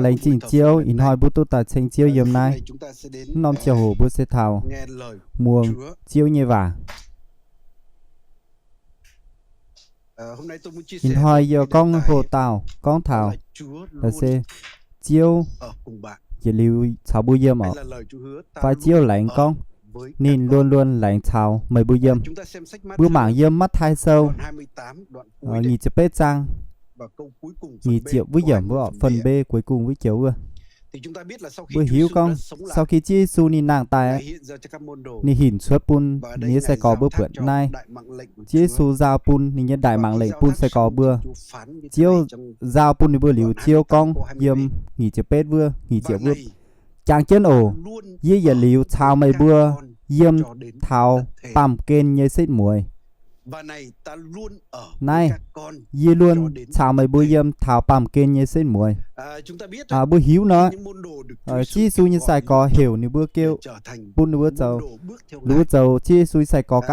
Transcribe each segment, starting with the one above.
Laengz zingh Ziouv, ih hnoi mbuo duqv daaih ceng Ziouv yiem naaiv. Norm ziangh hoc mbuo se taux muangx Ziouv nyei waac. Ih hnoi yie gorngv hlo dauh gorngv taux se Ziouv yietc liuz caux mbuo yiem oc, fai Ziouv laengz gorngv ninh luôn luôn laengz caux meih mbuo yiem. Mbuo mangc yiem Matv^tai Sou nyic ziepc betv zaang nyic ziepc wuov yiemc wuov oc, phần B cuối cùng wuov joux wuov. Mbuo hiuv gorngv sau khi Ziouv Yesu ninh nangh daaih, ninh hinc cuotv bun ninh nyei sai-gorx mbuo buatc naaiv. Ziouv Yesu nzaau bun ninh nyei đại mạng lệnh bun sai-gorx mbuo. Ziouv nzaau bun ninh mbuo liuz, Ziouv gorngv yiem nyic ziepc betv wuov, nyic ziepc wuov, Jangx jienv oc, yie yietc liuz caux meih mbuo yiem taux baamh gen nyei setv mueiz. Naaiv yie luôn caux meih mbuo yiem taux baamh gen nyei setv mueiz. Mbuo hiuv nor, Ziouv Yesu nyei sai-gorx heuc ninh mbuo, kêu bun ninh mbuo zoux, ninh mbuo zoux Ziouv Yesu nyei sai-gorx,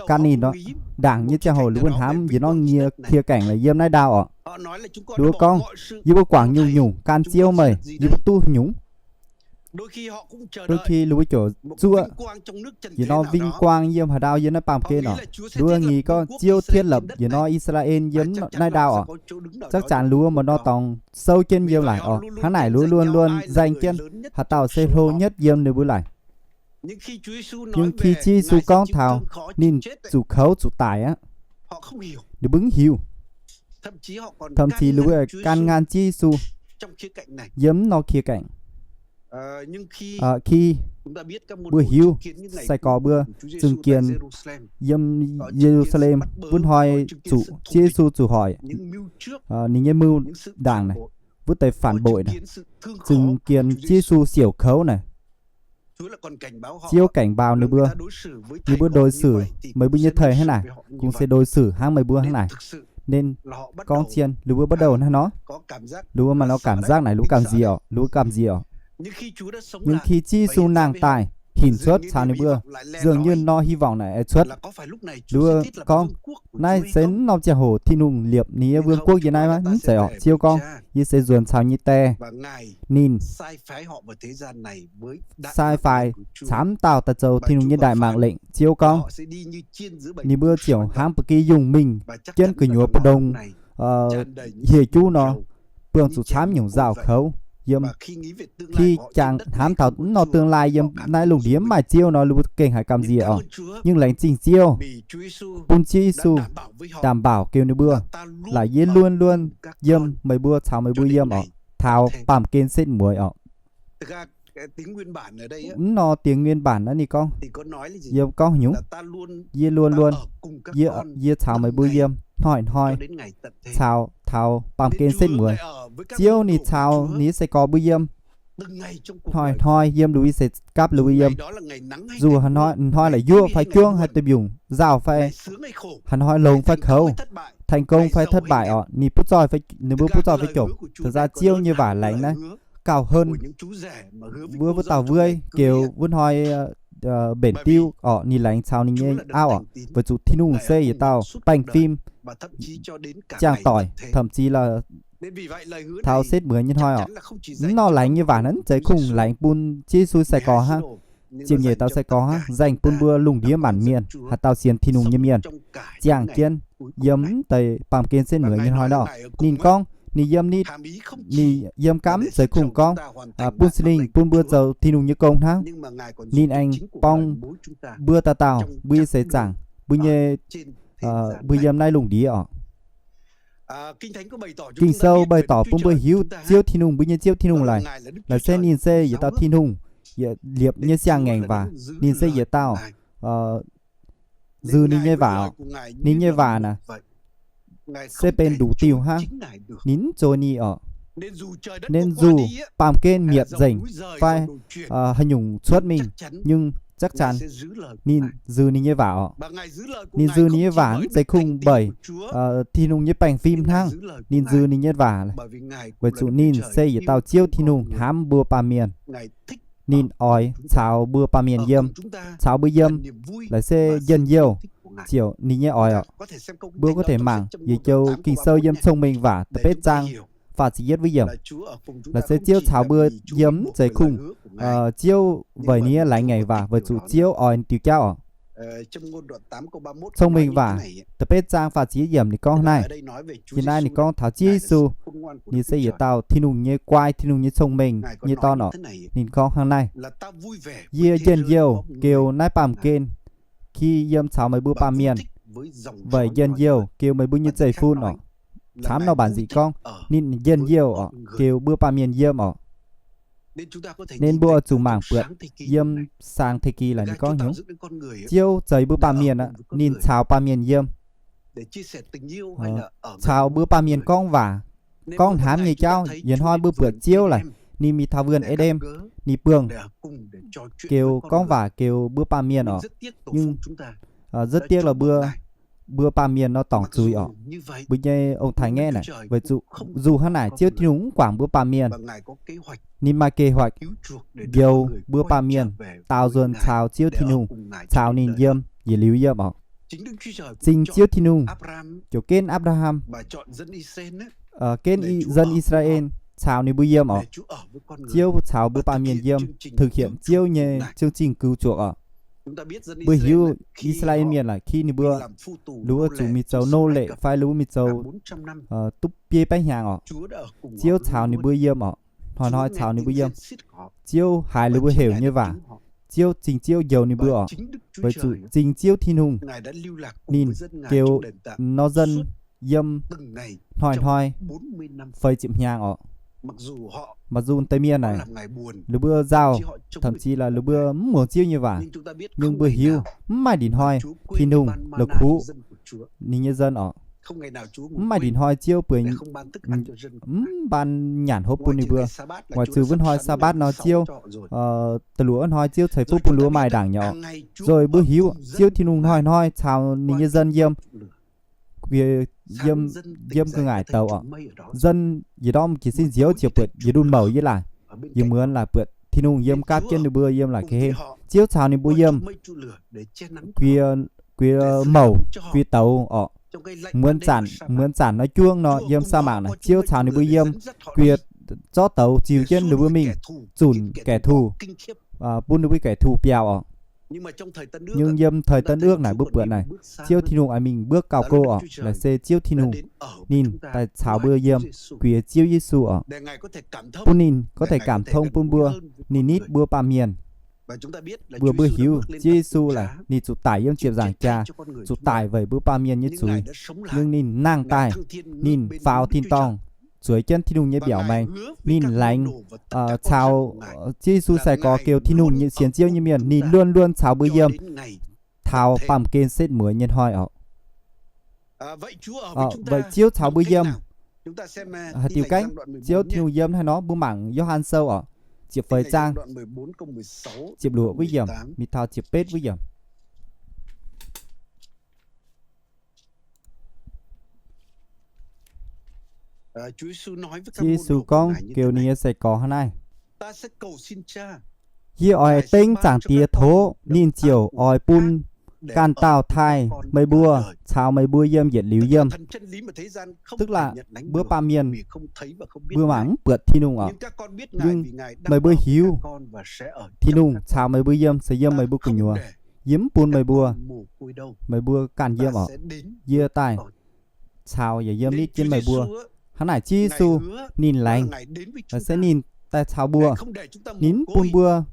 gan ninh nor. Ndaangc nyei ziangh hoc ninh mbuo hnamv yietc norm nyie khie gaengh laaix yiem naaiv ndau oc. Ninh mbuo gorngv, yie mbuo guangc nyungc-nyungc gan Ziouv meih, yie mbuo duqv nyungc. Đôi khi ninh mbuo ziouc zuoqv yietc norm vinh quang yiem haaix ndau yiem naaiv baamh gen oc. Ninh mbuo nghi gorngv Ziouv thiết lập yietc norm I^saa^laa^en yiem naaiv ndau oc. Chắc chắn ninh mbuo maaih norm dorngx souv jienv yiem laic oc. Hnangv naaic ninh mbuo luôn luôn nzaeng jienv haaix dauh se hlo nhất yiem ninh mbuo laic. Nhưng khi Ziouv Yesu gorngv taux ninh zuqc kouv zuqc daic aqv, ninh mbuo mv hiuv. Thậm chí ninh mbuo gan nqan Ziouv Yesu yiem norm khie gaengh. Khi mbuo hiuv sai-gorx mbuo chứng kiến yiem Ye^lu^saa^lem wuov hnoi zuqc Ziouv Yesu zuqc hoic, ninh nyei mưu đảng naaic, wuov deix phản bội naaic, chứng kiến Ziouv Yesu siouc kouv naaic, Ziouv cảnh báo ninh mbuo, ninh mbuo đối xử, meih mbuo nyei thầy hnangv naaic, cũng sẽ đối xử hnangv meih mbuo hnangv naaic. Nên gorngv zien ninh mbuo bắt đầu hnangv nor, ninh mbuo maaih norm cảm giác naaic, ninh mbuo cảm gì oc, ninh mbuo cảm gì oc. Nhưng khi Ziouv Yesu nangh daaih, hinc cuotv caux ninh mbuo, dường như norm hy vọng naaic aengx cuotv. Ninh mbuo gorngv, naaiv se mv norm ziangh hoc Tin-Hungh liepc ninh nyei vương quốc yiem naaiv maiv? Mv zeiz oc. Ziouv gorngv, yie se nzuonx caux nyei die. Ninh sai phái camv dauh daaih zoux Tin-Hungh nyei đại mạng lệnh. Ziouv gorngv, ninh mbuo ziouc hnangv ba'gi yungh mingh jienv gu'nyuoz mbu'ndongx hieh juv nor, buangh zuqc camv nyungc nzauh kouv yiem. Khi jangx hnamv taux mv norm tương lai yiem naaiv lungh ndiev mv maaih Ziouv nor, ninh mbuo gengh haiz gamh nziex oc. Nhưng laengz zingh Ziouv, bun Ziouv Yesu đảm bảo kêu ninh mbuo, là yie luôn luôn yiem meih mbuo, caux meih mbuo yiem oc, taux baamh gen setv mueiz oc. Mv norm tiếng nguyên bản naaiv ninh gorngv, yiem gorngv haaix nyungc, yie luôn luôn, yie, yie caux meih mbuo yiem hnoi-hnoi, caux taux baamh gen setv mueiz. Ziouv ninh caux ninh nyei sai-gorx mbuo yiem hnoi-hnoi, yiem ninh mbuo nyei seix gapv ninh mbuo yiem. Dù hnoi, hnoi la'yuoqv fai juangv, haaix diuh mbiungc nzauh fai, hnoi longx fai kouv, thành công fai thất bại oc, ninh butv zoih, ninh mbuo butv zoih fai jomc, thực ra Ziouv nyei waac laengz naaiv cao hơn wuov, wuov dauh wuov kêu wuov hnoi mbenc diuv oc, ninh laengz caux ninh nyei auv oc. Weic zuqc Tin-Hungh se yietc dauh baengh fim ziangh doic, thậm chí là taux setv mueiz nyei hnoi oc. Mv norm laengz nyei waac naaiv mv zeiz kungx laengz bun Ziouv Yesu sai-gorx hnangv. Ziepc nyeic dauh sai-gorx hnangv, nzaeng bun mbuo lungh ndiev maanc mienh, haaix dauh sienx Tin-Hungh nyei mienh, ziangh jienv yiem mv deix baamh gen setv mueiz nyei hnoi nor. Ninh gorngv ninh yiem, ninh yiem gapv mv zeiz kungx gorngv bun Singx Lingh bun mbuo zoux Tin-Hungh nyei gong hnangv. Ninh aengx borng mbuo dauh dauh, mbuo nyei seix zaangc, mbuo nyei, mbuo yiem naaiv lungh ndiev oc. Ging-Sou bày tỏ bun mbuo hiuv Ziouv Tin-Hungh, mbuo nyei Ziouv Tin-Hungh laaix, laaix se ninh se yietc dauh Tin-Hungh, yietc liepc nyei siang-ngaengc waac. Ninh se yietc dauh, zux ninh nyei waac oc. Ninh nyei waac naaic se benx nduqc diuh hnangv. Ninh mv zoux ninh oc. Nên dù baamh gen mietc nzengc fai haaix nyungc cuotv mingh, nhưng chắc chắn ninh zux ninh nyei waac oc. Ninh zux ninh nyei waac mv zeiz kungx beic Tin-Hungh nyei baengh fim hnangv. Ninh zux ninh nyei waac weic zuqc ninh se yietc dauh Ziouv Tin-Hungh hnamv mbuo baamh mienh. Ninh oix caux mbuo baamh mienh yiem, caux mbuo yiem, laaix se njien-youh, ziouc ninh nyei oix oc. Mbuo có thể mangc yietc joux Ging-Sou yiem Cong-Mengh Waac da'betv zaang, faah ziepc yietv wuov yiemc. Laaix se Ziouv caux mbuo yiem mv zeiz kungx Ziouv weic ninh nyei laengz ngaengc waac weic zuqc Ziouv oix diuh jauv oc. Cong-Mengh Waac da'betv zaang faah ziepc yietv yiemc ninh gorngv naaiv. Yie naaiv ninh gorngv taux Ziouv Yesu, ninh se yietc dauh Tin-Hungh nyei guai, Tin-Hungh nyei cong-mengh nyei dorn oc. Ninh gorngv hnangv naaiv: Yie njien-youh geu naaiv baamh gen ki yiem caux meih mbuo baamh mienh, weic njien-youh geu meih mbuo nyei zeiv-fun oc. Camv nor mbanc nziex gorngv ninh njien-youh oc geu mbuo baamh mienh yiem oc. Nên mbuo oix zuqc mangc buatc yiem Saang Teg Gih laaix ninh gorngv nyungc, Ziouv zeix mbuo baamh mienh aqv, ninh caux baamh mienh yiem, caux mbuo baamh mienh gorngv waac, gorngv hnamv nyei jauv. Yietc hnoi mbuo buatc Ziouv laaix ninh mingh taux wuonh E^ndem, ninh buangh geu gorngv waac geu mbuo baamh mienh oc. Rất tiếc là mbuo, mbuo baamh mienh nor dorngc zuiz oc. Mbuo nyei ong-taaix ngaeqv naaic weic zuqc dù hnangv naaic Ziouv Tin-Hungh mv guangc mbuo baamh mienh, ninh maaih kế hoạch njoux mbuo baamh mienh daaux nzuonx caux Ziouv Tin-Hungh, caux ninh yiem, yietc liuz yiem oc. Zingh Ziouv Tin-Hungh ziouc genv Apc^laa^ham, genv dân I^saa^laa^en caux ninh mbuo yiem oc. Ziouv caux mbuo baamh mienh yiem, thực hiện Ziouv nyei chương trình cứu chuộc oc. Mbuo hiuv I^saa^laa^en Mienh laaix khi ninh mbuo, ninh mbuo zuqc mingh zoux nô lệ fai ninh mbuo mingh zoux duqv biei baeqv hnyangx oc, Ziouv caux ninh mbuo yiem oc. Hnoi-hnoi caux ninh mbuo yiem. Ziouv haiz ninh mbuo heuc nyei waac. Ziouv, Zingh Ziouv njoux ninh mbuo oc. Weic zuqc Zingh Ziouv Tin-Hungh, ninh geu nor dân yiem hnoi-hnoi feix ziepc hnyangx oc. Mặc dù deix mienh naaic, ninh mbuo nzauh, thậm chí là ninh mbuo mv muangx Ziouv nyei waac, nhưng mbuo hiuv mv maaih ndin hnoi Tin-Hungh la'kuqv ninh nyei dân oc. Mv maaih ndin hnoi Ziouv bueix, mv ban nyanc hopv bun ninh mbuo. Weic zuqc wuov hnoi Sabatv nor Ziouv, da'luoqc wuov hnoi Ziouv ceix fuqv bun ninh mbuo maaih ndaangc nyei oc. Rồi mbuo hiuv Ziouv Tin-Hungh hnoi-hnoi caux ninh nyei dân yiem, yiem, yiem gu'nguaaic douz oc. Dân yietc ndorm jiex sin nziouv ziouc buatc yietc ndunh mouc yiem laaic, yiem muonz laaic buatc Tin-Hungh yiem gapv jienv ninh mbuo yiem laaic ga'hlen. Ziouv caux ninh mbuo yiem, guiex, guiex mouc, guiex douz oc. Muonz zanc, muonz zanc nor juov nor yiem sa mangc naaic Ziouv caux ninh mbuo yiem, guiex zorqv douz ziux jienv ninh mbuo mingh zunc kẻ thù, bun ninh mbuo kẻ thù biaux oc. Nhưng yiem thời Tân Ước naaic mbuo buatc naaic, Ziouv Tin-Hungh aengx mingh bước gauh go oc, laaix se Ziouv Tin-Hungh ninh daaih caux mbuo yiem, guiex Ziouv Yesu oc, bun ninh có thể cảm thông bun mbuo, ninh nitv mbuo baamh mienh. Mbuo, mbuo hiuv Ziouv Yesu laaix ninh zuqc daic yiem ziepc nzaangc jaax, zuqc daic weic mbuo baamh mienh nyei zuiz, nhưng ninh nangh daaih, ninh faaux tin-dorngh, zueiz jienv Tin-Hungh nyei mbiaauc maengx. Ninh laengz caux Ziouv Yesu sai-gorx geu Tin-Hungh nyei sienx Ziouv nyei mienh, ninh luôn luôn caux mbuo yiem taux baamh gen setv mueiz nyei hnoi oc. Weic Ziouv caux mbuo yiem. Haaix diuc gaengh Ziouv Tin-Hungh yiem haaix nor, mbuo mangc Yo^han Sou oc, ziepc feix zaang, ziepc luoqc wuov yiemc mingh taux ziepc betv wuov yiemc. Ziouv Yesu gorngv geu ninh nyei sai-gorx hnangv naaiv: Yie oix dengv Zaangc Diex tov, ninh ziouc oix bun ganh dauh taaih meih mbuo caux meih mbuo yiem yietc liuz yiem. Tức là mbuo baamh mienh, mbuo mangc mv buatc Tin-Hungh oc, nhưng meih mbuo hiuv Tin-Hungh caux meih mbuo yiem, se yiem meih mbuo gu'nyuoz. Yie mv bun meih mbuo, meih mbuo ganh yiem oc. Yie daaih caux yaac yiem nitv jienv meih mbuo. Hnangv naaic Ziouv Yesu ninh laengz, se ninh daaih caux mbuo. Ninh mv bun mbuo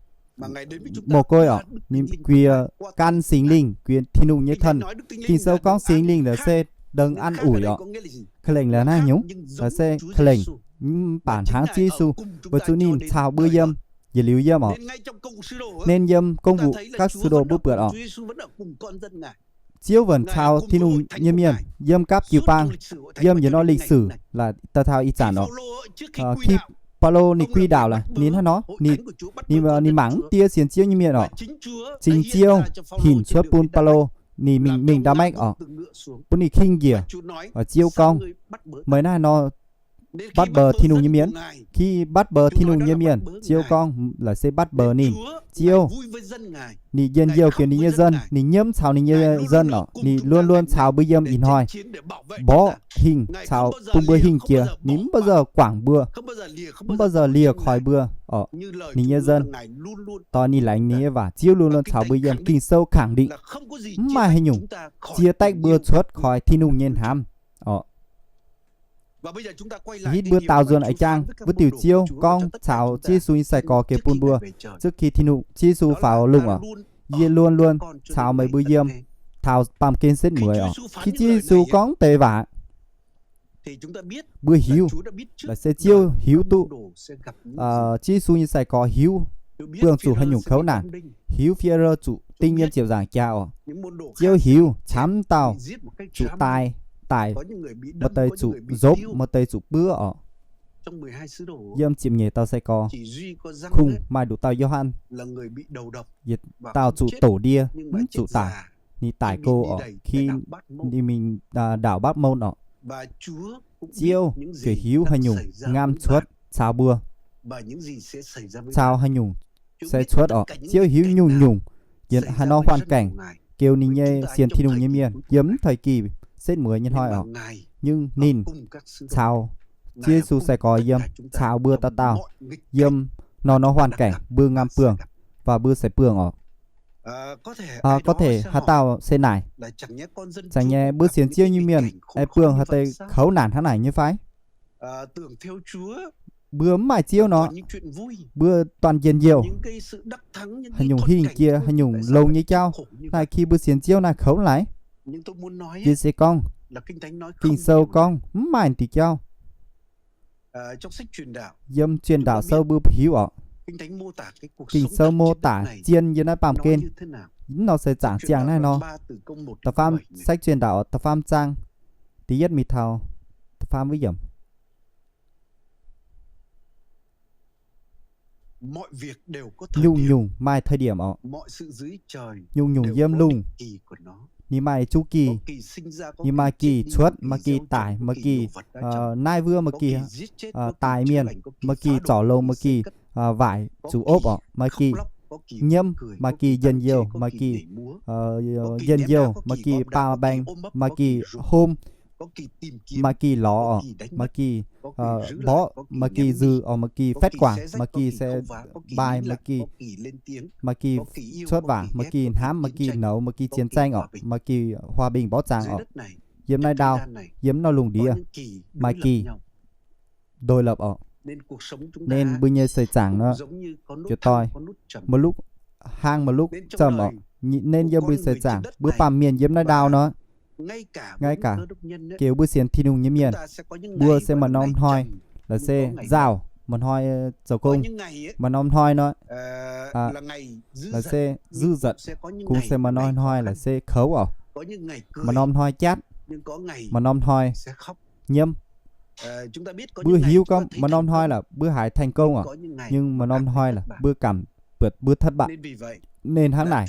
mồ côi oc, ninh guiex gan Singx Lingh, guiex Tin-Hungh nyei Thần. Ging-Sou gorngv Singx Lingh laaix se đấng an ủi oc. Ka'lengc laaix naaiv nyungc, laaix se ka'lengc, mv baac hnangv Ziouv Yesu, weic zuqc ninh caux mbuo yiem, yietc liuz yiem oc. Nên yiem Công vụ các Sứ Đồ mbuo buatc oc, Ziouv vẫn caux Tin-Hungh nyei mienh yiem gapv jiu-baang, yiem yietc norm lịch sử là daaih taux ih zanc oc. Khi Baulo ninh quy đạo laaix ninh hnangv nor, ninh, ninh mangc mv diev sienx Ziouv nyei mienh oc. Cingx Ziouv hinc cuotv bun Baulo ninh mingh, mingh Đa-mách oc, bun ninh king njiec. Ziouv gorngv, meih naaiv nor Bắt bớ Tin-Hungh nyei mienh. Khi bắt bớ Tin-Hungh nyei mienh, Ziouv gorngv laaix se bắt bớ ninh. Ziouv ninh njien-youh jiex ninh nyei dân, ninh nyiemv caux ninh nyei dân orqc, ninh luôn luôn caux mbuo yiem ih hnoi, mborqv hingh caux bun mbuo hingh jiex, ninh mv bao giờ quảng mbuo, mv bao giờ lìa khỏi mbuo orqc, ninh nyei dân. Doi ninh laengz ninh nyei waac, Ziouv luôn luôn caux mbuo yiem. Ging-Sou khẳng định, mv maaih haaix nyungc chia tách mbuo cuotv khỏi Tin-Hungh nyei hnamv orqc. Hitv mbuo daaux nzuonx a'jang wuov diuc Ziouv gorngv caux Ziouv Yesu nyei sai-gorx gengh bun mbuo, trước khi Tin-Hungh, Ziouv Yesu faaux lungh orqc, yie luôn luôn caux meih mbuo yiem taux baamh gen setv mueiz orqc. Khi Ziouv Yesu gorngv deix waac, mbuo hiuv, laaix se Ziouv hiuv duqv, Ziouv Yesu nyei sai-gorx hiuv buangh zuqc haaix nyungc kouv naanc, hiuv fiev zuqc ding yiem ziepc nzaangc jaax orqc. Ziouv hiuv camv dauh zuqc daaih, daaih, maaih deix zuqc nzopv, maaih deix zuqc buov orqc. Yiem ziepc nyeic dauh sai-gorx, kungx maaih nduqc dauh Yo^han, yietc dauh zuqc doqc ndie, mv zuqc daic. Ninh daic go orqc, khi ninh mingh ndaauc Mbapv Môn orqc. Ziouv ziouc hiuv haaix nyungc ngamv cuotv caux mbuo, caux haaix nyungc se cuotv orqc. Ziouv hiuv nyungc-nyungc yiem haaix norm hoàn cảnh, kêu ninh nyei sienx Tin-Hungh nyei mienh yiem mv thời kỳ setv mueiz nyei hnoi orqc. Nhưng ninh caux Ziouv Yesu sai-gorx yiem, caux mbuo dauh dauh yiem norm-norm hoàn cảnh mbuo ngamv buangh, và mbuo se buangh orqc. Có thể haaix dauh se naaic, za'gengh nyei mbuo sienx Ziouv nyei mienh aengx buangh haaix deix kouv naanc hnangv naaic nyei fai? Mbuo mv maaih Ziouv nor, mbuo toàn njien-youh, haaix nyungc hingh jiex, haaix nyungc longx nyei jauv. Naaiv khi mbuo sienx Ziouv naaiv kouv laaix. Yie se gorngv, Ging-Sou gorngv mv maaih diuh jauv. Yiem Truyền Đạo sou mbuo hiuv orqc, Ging-Sou mô tả zien yiem naaiv baamh gen, mv nor se zaangc ziangh naaiv nor. Da'faam, sách Truyền Đạo da'faam zaang, da'yietv mingh taux da'faam wuov yiemc. Nyungc-nyungc maaih thời điểm orqc. Nyungc-nyungc yiem lungh ninh maaih chu kỳ. Ninh maaih kỳ cuotv, maaih kỳ tải, maaih kỳ naaiv wuov, maaih kỳ daic mienh, maaih kỳ zorc longx, maaih kỳ waaic zuqc opv orqc, maaih kỳ nyiemv, maaih kỳ njien-youh, maaih kỳ njien-youh, maaih kỳ baamh baeng, maaih kỳ hôm, maaih kỳ lorz orqc, maaih kỳ mborqv, maaih kỳ zux orqc, maaih kỳ phát quảng, maaih kỳ se mbai, maaih kỳ, maaih kỳ cuotv waac, maaih kỳ hnamv, maaih kỳ nouz, maaih kỳ chiến tranh orqc, maaih kỳ hòa bình mborqv zaangc orqc. Yiem naaiv ndau, yiem nor lungh ndiev, maaih kỳ đối lập orqc. Nên mbuo nyei seix zaangc nor, jiez doix, maaih lukv hlang, maaih lukv zomc orqc. Nên yiem mbuo seix zaangc, mbuo baamh mienh yiem naaiv ndau nor, ngay cả kêu mbuo sienx Tin-Hungh nyei mienh, mbuo se maaih norm hnoi laaix se nzauh, maaih hnoi zoux gong, maaih norm hnoi nor, laaix se dưi giật, kungx se maaih norm hnoi laaix se kouv orqc. Maaih norm hnoi jatv, maaih norm hnoi nyiemv. Mbuo hiuv gorngv maaih norm hnoi laaix mbuo haiz thành công orqc, nhưng maaih norm hnoi laaix mbuo cảm buatc mbuo thất bại. Nên hnangv naaic,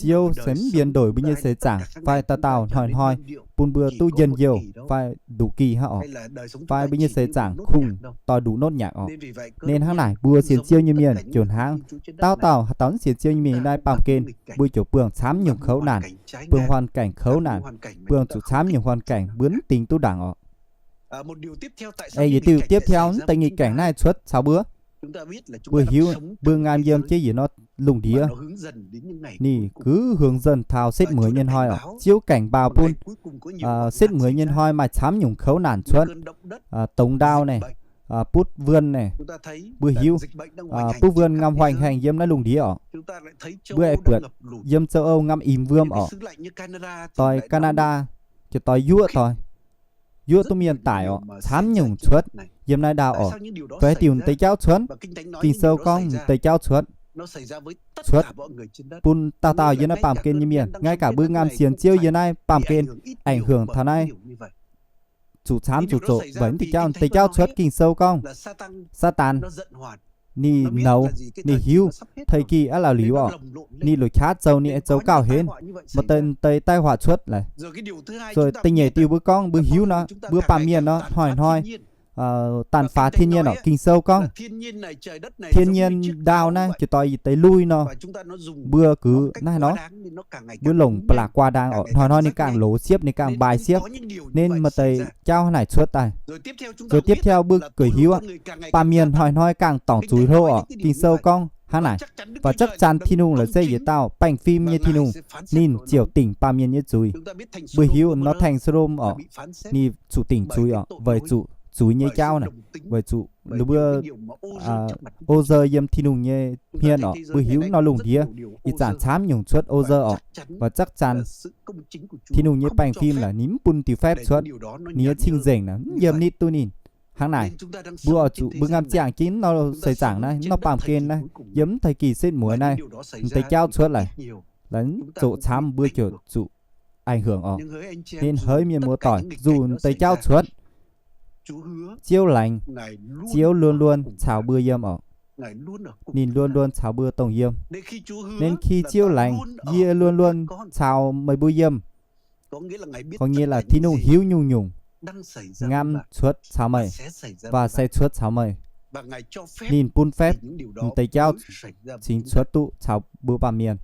Ziouv se mv biến đổi mbuo nyei seix zaangc fai dauh dauh hnoi-hnoi bun mbuo duqv njien-youh fai nduqc kỳ hnangv orqc, fai mbuo nyei seix zaangc kungx doix nduqc notv nyaangc orqc. Nên hnangv naaic mbuo sienx Ziouv nyei mienh ziouc hnangv, dauh dauh haaix dauh sienx Ziouv nyei mienh naaiv baamh gen, mbuo ziouc buangh camv nyungc kouv naanc, buangh hoàn cảnh kouv naanc, buangh zuqc camv nyungc hoàn cảnh mbuo mv dingc duqv ndaangc orqc. Aengx yietc diuh tiếp theo mv deix nghịch cảnh naaiv cuotv caux mbuo, mbuo hiuv mbuo ngaan yiem jienv yietc norm lungh ndiev, ninh cứ hướng dẫn taux setv mueiz nyei hnoi orqc. Ziouv cảnh báo bun setv mueiz nyei hnoi maaih camv nyungc kouv naanc cuotv, tống đao naaic, butv vươn naaic. Mbuo hiuv butv vươn ngam hoành hành yiem naaiv lungh ndiev orqc. Mbuo aengx buatc yiem châu Âu ngam im würm orqc. Doix Canada, jiez doix yuoqv doix, yuoqv duqv mienh daic orqc, camv nyungc cuotv yiem naaiv ndau orqc. Fai diuc deix jauv cuotv, Ging-Sou gorngv deix jauv cuotv, cuotv bun dauh dauh yiem naaiv baamh gen nyei mienh, ngay cả mbuo ngamv sienx Ziouv yiem naaiv baamh gen, ảnh hưởng taux naaiv zuqc camv zuqc zoqc weic deix jauv. Deix jauv cuotv Ging-Sou gorngv, Saadaan ninh nouz, ninh hiuv thời kỳ aqv lorqc liuz orqc, ninh luoqc qaqv zoux ninh aengx zoux gauh henv, maaih deix deix tai họa cuotv laaix. Da'nyeic diuh mbuo gorngv mbuo hiuv nor, mbuo baamh mienh nor hnoi-hnoi tàn phá thiên nhiên orqc. Ging-Sou gorngv thiên nhiên ndaauv naaiv jiex doix deix lui nor, mbuo gux naaiv nor, mbuo longc ba'laqc qua ndaang orqc. Hnoi-hnoi ninh gangh lov siepv, ninh gangh mbai siepv, nên maaih deix jauv hnangv naaic cuotv daaih. Rồi tiếp theo mbuo gux hiuv aqv, baamh mienh hnoi-hnoi gangh dorngc zuiz hlo orqc. Ging-Sou gorngv hnangv naaic, và chắc chắn Tin-Hungh la'siec yietc dauh baengh fim nyei Tin-Hungh, ninh ziouc dingc baamh mienh nyei zuiz. Mbuo hiuv nor thành Sôđôm orqc, ninh zuqc dingc zuiz orqc, weic zuqc zuiz nyei jauv naaic, weic zuqc mbuo ô dơ yiem Tin-Hungh nyei hmien orqc. Mbuo hiuv nor lungh ndiev ih zanc camv nyungc cuotv ô dơ orqc, và chắc chắn Tin-Hungh nyei baengh fim naaic ninh mv bun diuh phép cuotv, ninh nyei cing-nzengc naaic mv yiem nitv duqv ninh. Hnangv naaic, mbuo oix zuqc mbuo ngamv ziangh jienv nor seix zaangc naaiv, nor baamh gen naaiv, yiem mv deix gih setv mueiz naaiv, mv deix jauv cuotv laic, laaix zoqc camv mbuo ziouc zuqc ảnh hưởng orqc. Nên hỡi mienh muoz-doic, zuqc mv deix jauv cuotv, Ziouv laengz, Ziouv luôn luôn caux mbuo yiem orqc. Ninh luôn luôn caux mbuo dongh yiem. Nên khi Ziouv laengz, yie luôn luôn caux meih mbuo yiem. Có nghĩa là Tin-Hungh hiuv nyungc-nyungc ngam cuotv caux meih, và sẽ cuotv caux meih. Ninh bun phép mv deix jauv cingx cuotv duqv caux mbuo baamh mienh.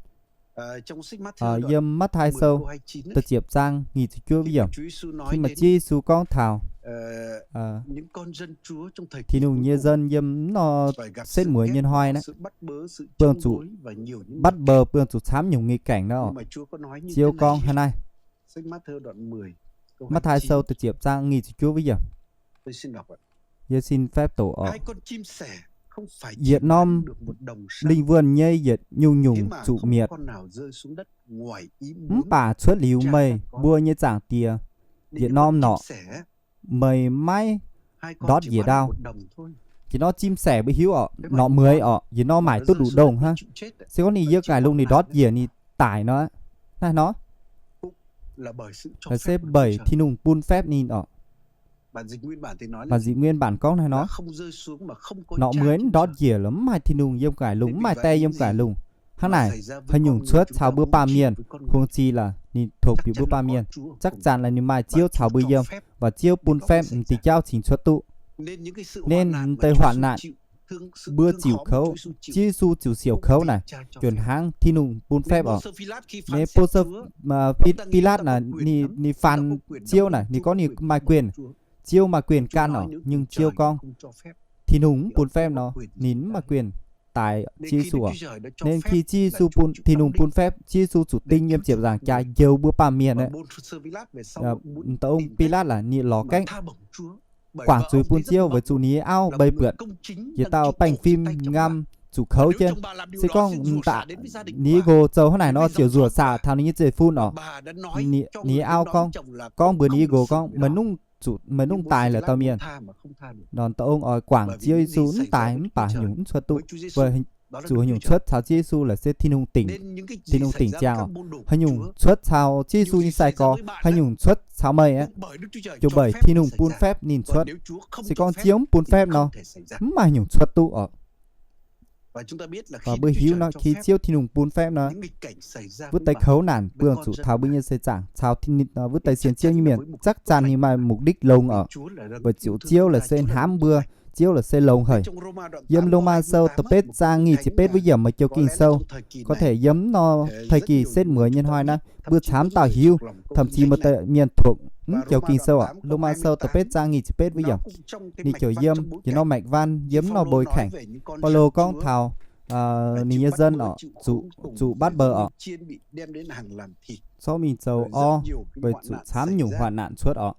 Yiem Matv^taai Sou da'ziepc zaang nyic ziepc juov yiemc, khi maaih Ziouv Yesu gorngv taux Tin-Hungh nyei dân yiem nor setv mueiz nyei hnoi naaiv, buangh zuqc bắt bớ, buangh zuqc camv nyungc nghịch cảnh nor, Ziouv gorngv hnangv naaiv. Matv^taai Sou da'ziepc zaang nyic ziepc juov yiemc. Yie xin phép đọc orqc. Yietc norm linh wuonh nyei yietc nyungc-nyungc zuqc mietc. Mv baac cuotv liuz meih mbuo nyei Zaangc Diex, yietc norm norqc meih maiv ndortv njiec ndau. Yietc norm chia sẻ mbuo hiuv orqc, norqc mueiz orqc, yietc norm maaic duqv nduqc ndongh hnangv. Se gorngv ninh yiem nqaaic lungh ninh ndortv njiec ninh daic nor, naaiv nor, se mbeix Tin-Hungh bun phép ninh orqc. Bản dịch nguyên bản gorngv naaiv nor, norqc mueiz mv ndortv njiec lorqc, mv maaih Tin-Hungh yiem nqaaic lungh, mv maaih die yiem nqaaic lungh. Hnangv naaic, haaix nyungc cuotv caux mbuo baamh mienh, huống chi là ninh thuộc về mbuo baamh mienh, chắc chắn là ninh maaih Ziouv caux mbuo yiem, và Ziouv bun phép mv deix jauv cingx cuotv duqv. Nên mv deix hoạn nạn mbuo ziouc kouv, Ziouv Yesu ziouc siouc kouv naaic, juonc hnangv Tin-Hungh bun phép orqc. Ninh bun Bi-lát naaic, ninh phàn Ziouv naaic, ninh gorngv ninh maaih quyền, Ziouv maaih quyền gan orqc, nhưng Ziouv gorngv Tin-Hungh mv bun phép nor, ninh mv maaih quyền daix Ziouv Yesu orqc. Nên khi Ziouv Yesu bun, Tin-Hungh bun phép, Ziouv Yesu zuqc ding yiem ziepc nzaangc jaax njoux mbuo baamh mienh aeqv, Bi-lát aac ninh lorz gaeqv guangc zuiz bun Ziouv weic zuqc ninh nyei auv mbeix buatc yietc dauh baengh fim ngam zuqc kouv jienv. Se gorngv ninh nyei nqox zoux hnangv naaic nor ziouc nzuoqc saac taux ninh nyei zeiv-fun orqc. Ninh nyei auv gorngv, gorngv mbuox ninh nyei nqox gorngv, meih mv dungx daaih la'dauh mienh. Nor dauh ong oix guangc Ziouv Yesu mv daaih mv baac haaix nyungc mv cuotv duqv. Weic zuqc haaix nyungc cuotv caux Ziouv Yesu la'siec Tin-Hungh dingc, Tin-Hungh dingc ziangh orqc. Haaix nyungc cuotv caux Ziouv Yesu nyei sai-gorx, haaix nyungc cuotv caux meih aeqv, ziouc mbeix Tin-Hungh bun phép ninh cuotv. Se gorngv Ziouv mv bun phép nor, mv maaih haaix nyungc cuotv duqv orqc. Mbuo hiuv nor, khi Ziouv Tin-Hungh bun phép nor, wuov deix kouv naanc buangh zuqc taux mbuo nyei seix zaangc, caux wuov deix sienx Ziouv nyei mienh chắc chắn ninh maaih mục đích longx orqc. Weic zuqc Ziouv la'siec hnamv mbuo, Ziouv la'siec longx haic. Yiem Lôma Sou da'betv zaang nyic ziepc betv wuov yiemc maaih joux Ging-Sou. Có thể yiem nor thời kỳ setv mueiz nyei hnoi naaiv, mbuo camv dauh hiuv, thậm chí maaih deix mienh thuộc mv joux Ging-Sou orqc. Lôma Sou da'betv zaang nyic ziepc betv wuov yiemc, ninh ziouc yiem yietc norm mạch văn, yiem nor bối cảnh, Baulo gorngv taux ninh nyei dân orqc, zuqc bắt bớ orqc, zorqv mingh zoux orv, weic zuqc camv nyungc hoạn nạn cuotv orqc.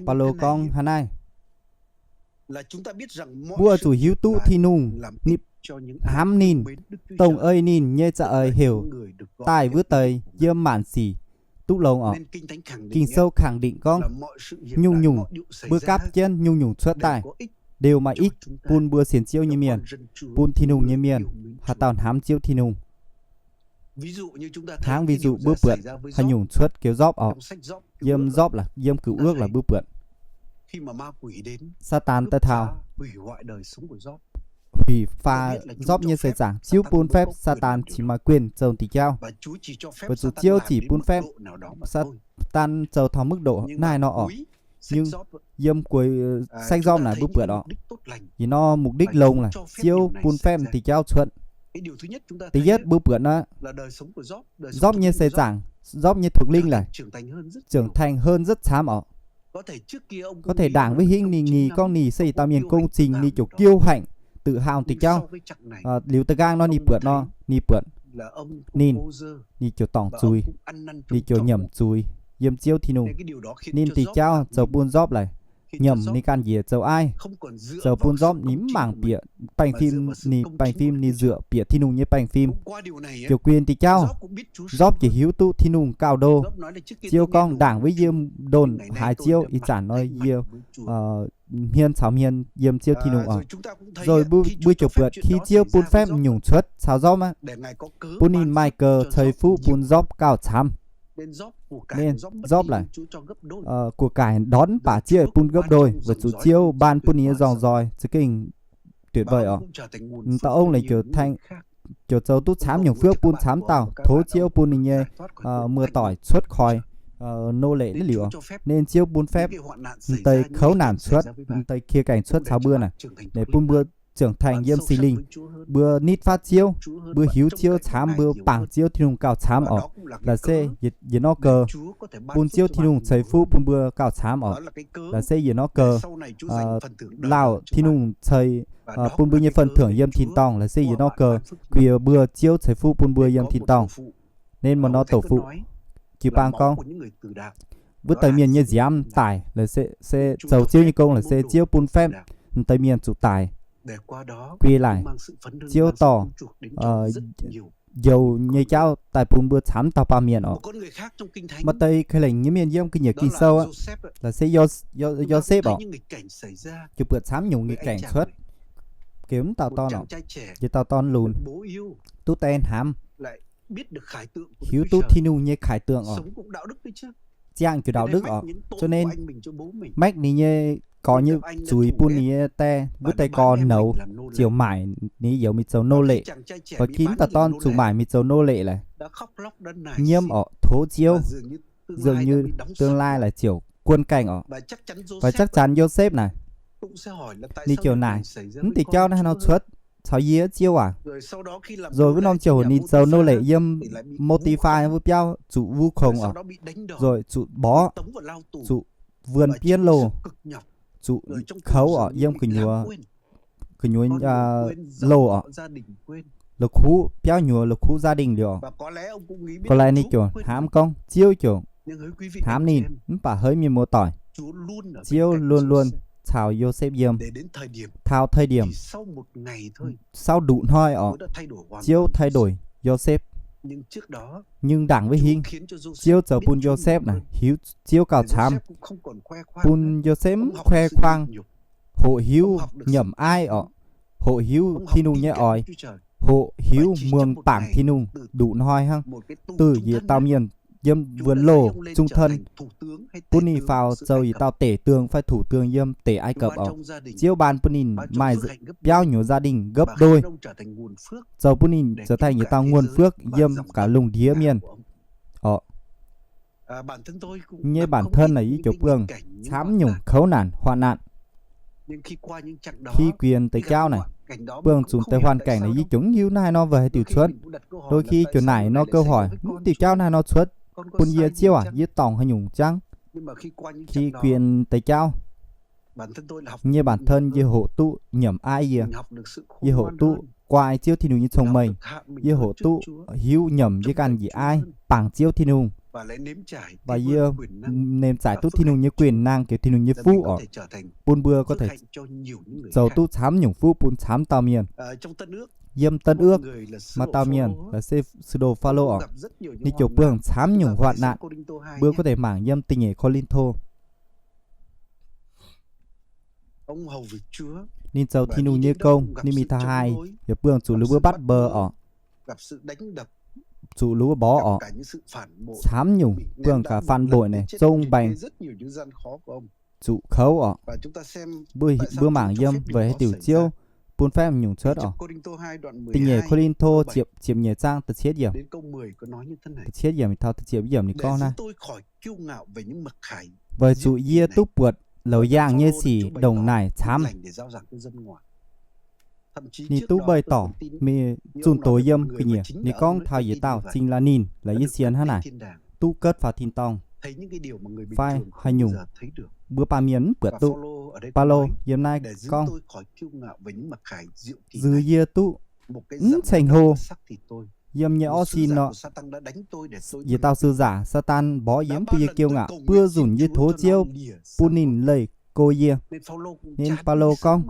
Baulo gorngv hnangv naaiv, mbuo zuqc hiuv duqv Tin-Hungh hnamv ninh, dongh ei ninh nyei za'eix heuc daaih wuov deix yiem maanc sic duqv longx orqc. Ging-Sou khẳng định gorngv, nyungc-nyungc mbuo gapv jienv, nyungc-nyungc cuotv daaih, đều maaih ích bun mbuo sienx Ziouv nyei mienh, bun Tin-Hungh nyei mienh, haaix dauh hnamv Ziouv Tin-Hungh. Hnangv ví dụ mbuo buatc haaix nyungc cuotv keu Yôp orqc. Yiem Yôp la'yiem Cựu Ước la'mbuo buatc Satan daaih taux hủy hoại Yôp nyei seix zaangc. Ziouv bun phép Satan cingx maaih quyền zoux deix jauv, weic zuqc Ziouv zic bun phép Satan zoux taux mức độ naaiv nor orqc. Yiem kuv sách Gióp naaic mbuo buatc orqc, ih nor mục đích longx laaix Ziouv bun phép diuh jauv cuotv. Da'yietv mbuo buatc naaiv, Gióp nyei seix zaangc, Gióp nyei thuộc linh laaix trưởng thành hơn rất camv orqc. Có thể ndaangc wuov hingv ninh nghi gorngv ninh se yietc dauh mienh công chính, ninh ziouc kiêu hãnh, tự hào diuh jauv. Liuz da'nqaang nor ninh buatc nor, ninh buatc ninh, ninh ziouc dorngc zuiz, ninh ziouc nyiemc zuiz yiem Ziouv Tin-Hungh. Ninh diuh jauv zoux bun Gióp laaix nyiemc ninh ganh njiec zoux aiv, zoux bun Gióp ninh mv mangc bieqc baengh fim, ninh baengh fim ninh nzuoqc bieqc Tin-Hungh nyei baengh fim. Ziouc guin diuh jauv, Gióp ziouc hiuv duqv Tin-Hungh gauh ndo. Ziouv gorngv ndaangc wuov yie ndongc haaix Ziouv, ih zanc nor yie hmien caux hmien yiem Ziouv Tin-Hungh oc. Zoih mbuo ziouc buatc khi Ziouv bun phép nyungc cuotv caux Gióp aqv, bun ninh maaih geu ceix fuqv bun Gióp gauh camv. Ninh Gióp laaix của cải đón bả Ziouv bun gấp đôi, weic zuqc Ziouv ban bun ninh nyei nzorng nzoih za'gengh tuyệt vời oc. Dauh ong laaix ziouc zoux duqv camv nyungc phước bun camv dauh, tov Ziouv bun ninh nyei muoz-doic cuotv khỏi nô lệ liuz. Ninh Ziouv bun phép deix kouv naanc cuotv, deix khía cạnh cuotv caux mbuo naaic, ninh bun mbuo trưởng thành yiem Singx Lingh, mbuo nitv fatv Ziouv, mbuo hiuv Ziouv camv, mbuo bangc Ziouv Tin-Hungh gauh camv oc. Laaix se yietc norm geu bun Ziouv Tin-Hungh ceix fuqv bun mbuo gauh camv oc. Laaix se yietc norm geu lauh Tin-Hungh ceix bun mbuo nyei phần thưởng yiem tin-dorngh. Laaix se yietc norm geu guiex mbuo Ziouv ceix fuqv bun mbuo yiem tin-dorngh. Nên mv norm tổ phụ, jiu-baang gorngv, wuov deix mienh nyei nziaamv daic laaix se zoux Ziouv nyei gong laaix se Ziouv bun phép deix mienh zuqc daic. Guiex laaix Ziouv dorh njoux nyei jauv daaih bun mbuo camv dauh baamh mienh oc. Maaih deix ka'lengc nyei mienh yiem ga'nyiec Ging-Sou aqv, laaix se Yosepv oc, ziouc buatc camv nyungc nghịch cảnh cuotv. Geu mv dauh dorn oc, yietc dauh dorn lunx, duqv die hnamv, hiuv duqv Tin-Hungh nyei khải tượng oc, ziangh ziouc đạo đức oc. Cho nên maekv ninh nyei gorx nyei zuiz bun ninh nyei die, wuov die gorx nouz ziouc maaic ninh youz mingh zoux nô lệ. Ba'gi mv dauh dorn zuqc maaic mingh zoux nô lệ laaix, nyiemv oc, tov Ziouv, dường như tương lai laaix ziouc guôn cảnh oc. Và chắc chắn Yosepv naaic, ninh ziouc naaic, mv diuh jauv naaiv haaix nor cuotv caux yie, Ziouv aac? Rồi wuov norm ziouc heuc ninh zoux nô lệ yiem Pôti^pha wuov biauv, zuqc vu khongx oc, rồi zuqc mborqv, zuqc wuonh bienv loh, zuqc kouv oc, yiem gu'nyuoz loh oc, la'kuqv biauv nyuoz, la'kuqv gia đình liuz oc. Có lẽ ninh ziouc hnamv gorngv Ziouv ziouc hnamv ninh. Mv baac haiz mienh muoz-doic, Ziouv luôn luôn caux Yosepv yiem taux thời điểm sáu nduqc hnoi oc, Ziouv thay đổi Yosepv. Nhưng ndaangc wuov hingv, Ziouv zoux bun Yosepv naaic hiuv Ziouv gauh camv, bun Yosepv mv khoe khoang, hoqc hiuv nyiemc aiv oc, hoqc hiuv Tin-Hungh nyei oix, hoqc hiuv muangx bangc Tin-Hungh nduqc hnoi hnangv. Duqv yietc dauh mienh yiem wuonh loh trung thân, bun ninh faaux zoux yietc dauh tể tướng fai thủ tướng yiem tỉnh Ai Cập oc. Ziouv ban bun ninh maaih biauv nyuoz gia đình gấp đôi, zoux bun ninh trở thành yietc dauh nguồn phước yiem cả lùng ndiev mienh oc. Nyei bản thân naaic yie ziouc buangh camv nyungc kouv naanc hoạn nạn. Khi quyền deix jauv naaic, buangh zuqc deix hoàn cảnh naaic yie ziouc mv hiuv naaiv haaix nor weic haaix diuc cuotv. Đôi khi ziouc naaic nor câu hỏi, mv diuh jauv naaiv haaix nor cuotv, bun yie, Ziouv aac, yie dorngc haaix nyungc jangv. Khi quyền deix jauv, nyei bản thân yie hoqc duqv nyiemc aiv yie. Yie hoqc duqv guai Ziouv Tin-Hungh nyei cong-mengh. Yie hoqc duqv hiuv nyiemc yie ganh njiec aiv bangc Ziouv Tin-Hungh. Và yie nêm zaaic duqv Tin-Hungh nyei quyền năng, geux Tin-Hungh nyei fuqv oc, bun mbuo có thể zoux duqv camv nyungc fuqv bun camv dauh mienh. Yiem Tân Ước, maaih dauh mienh laaix se sư đồ Phaolô oc, ninh ziouc buangh camv nyungc hoạn nạn. Mbuo có thể mangc yiem da'nyeic Kô^linh^tô. Ninh zoux Tin-Hungh nyei gong, ninh mingh taux haaix yaac buangh zuqc lungh mbuo bắt bớ oc, zuqc lungh mbuo mborqv oc, camv nyungc buangh cả phản bội naaic, zong baengc, zuqc kouv oc. Mbuo mangc yiem weic haaix diuc Ziouv bun phép haaix nyungc cuotv oc. Da'nyeic Ko^lin^to ziepc, ziepc nyeic zaang da'cietv yiemc. Da'cietv yiemc taux da'ziepc yiemc ninh gorngv naaiv, weic zuqc yie duqv buatc louz yaangh nyei sic ndongc naaic camv. Ninh duqv bày tỏ mingh zunh doz yiem ga'nyiec, ninh gorngv taux yietc dauh zingh la'ninh laaix yie sienx hnangv naaic, duqv cuotv faaux tin-dorngh fai haaix nyungc mbuo baamh mienh mv buatc duqv. Baulo yiem naaiv gorngv, Yie duqv mv ceng hlo. Yiem nyei orv sin nor, yietc dauh sư giả Saadaan mborqv yie, mv bun yie kiêu ngạo, buo nzunc yie tov Ziouv bun ninh leih go yie. Ninh, Baulo gorngv,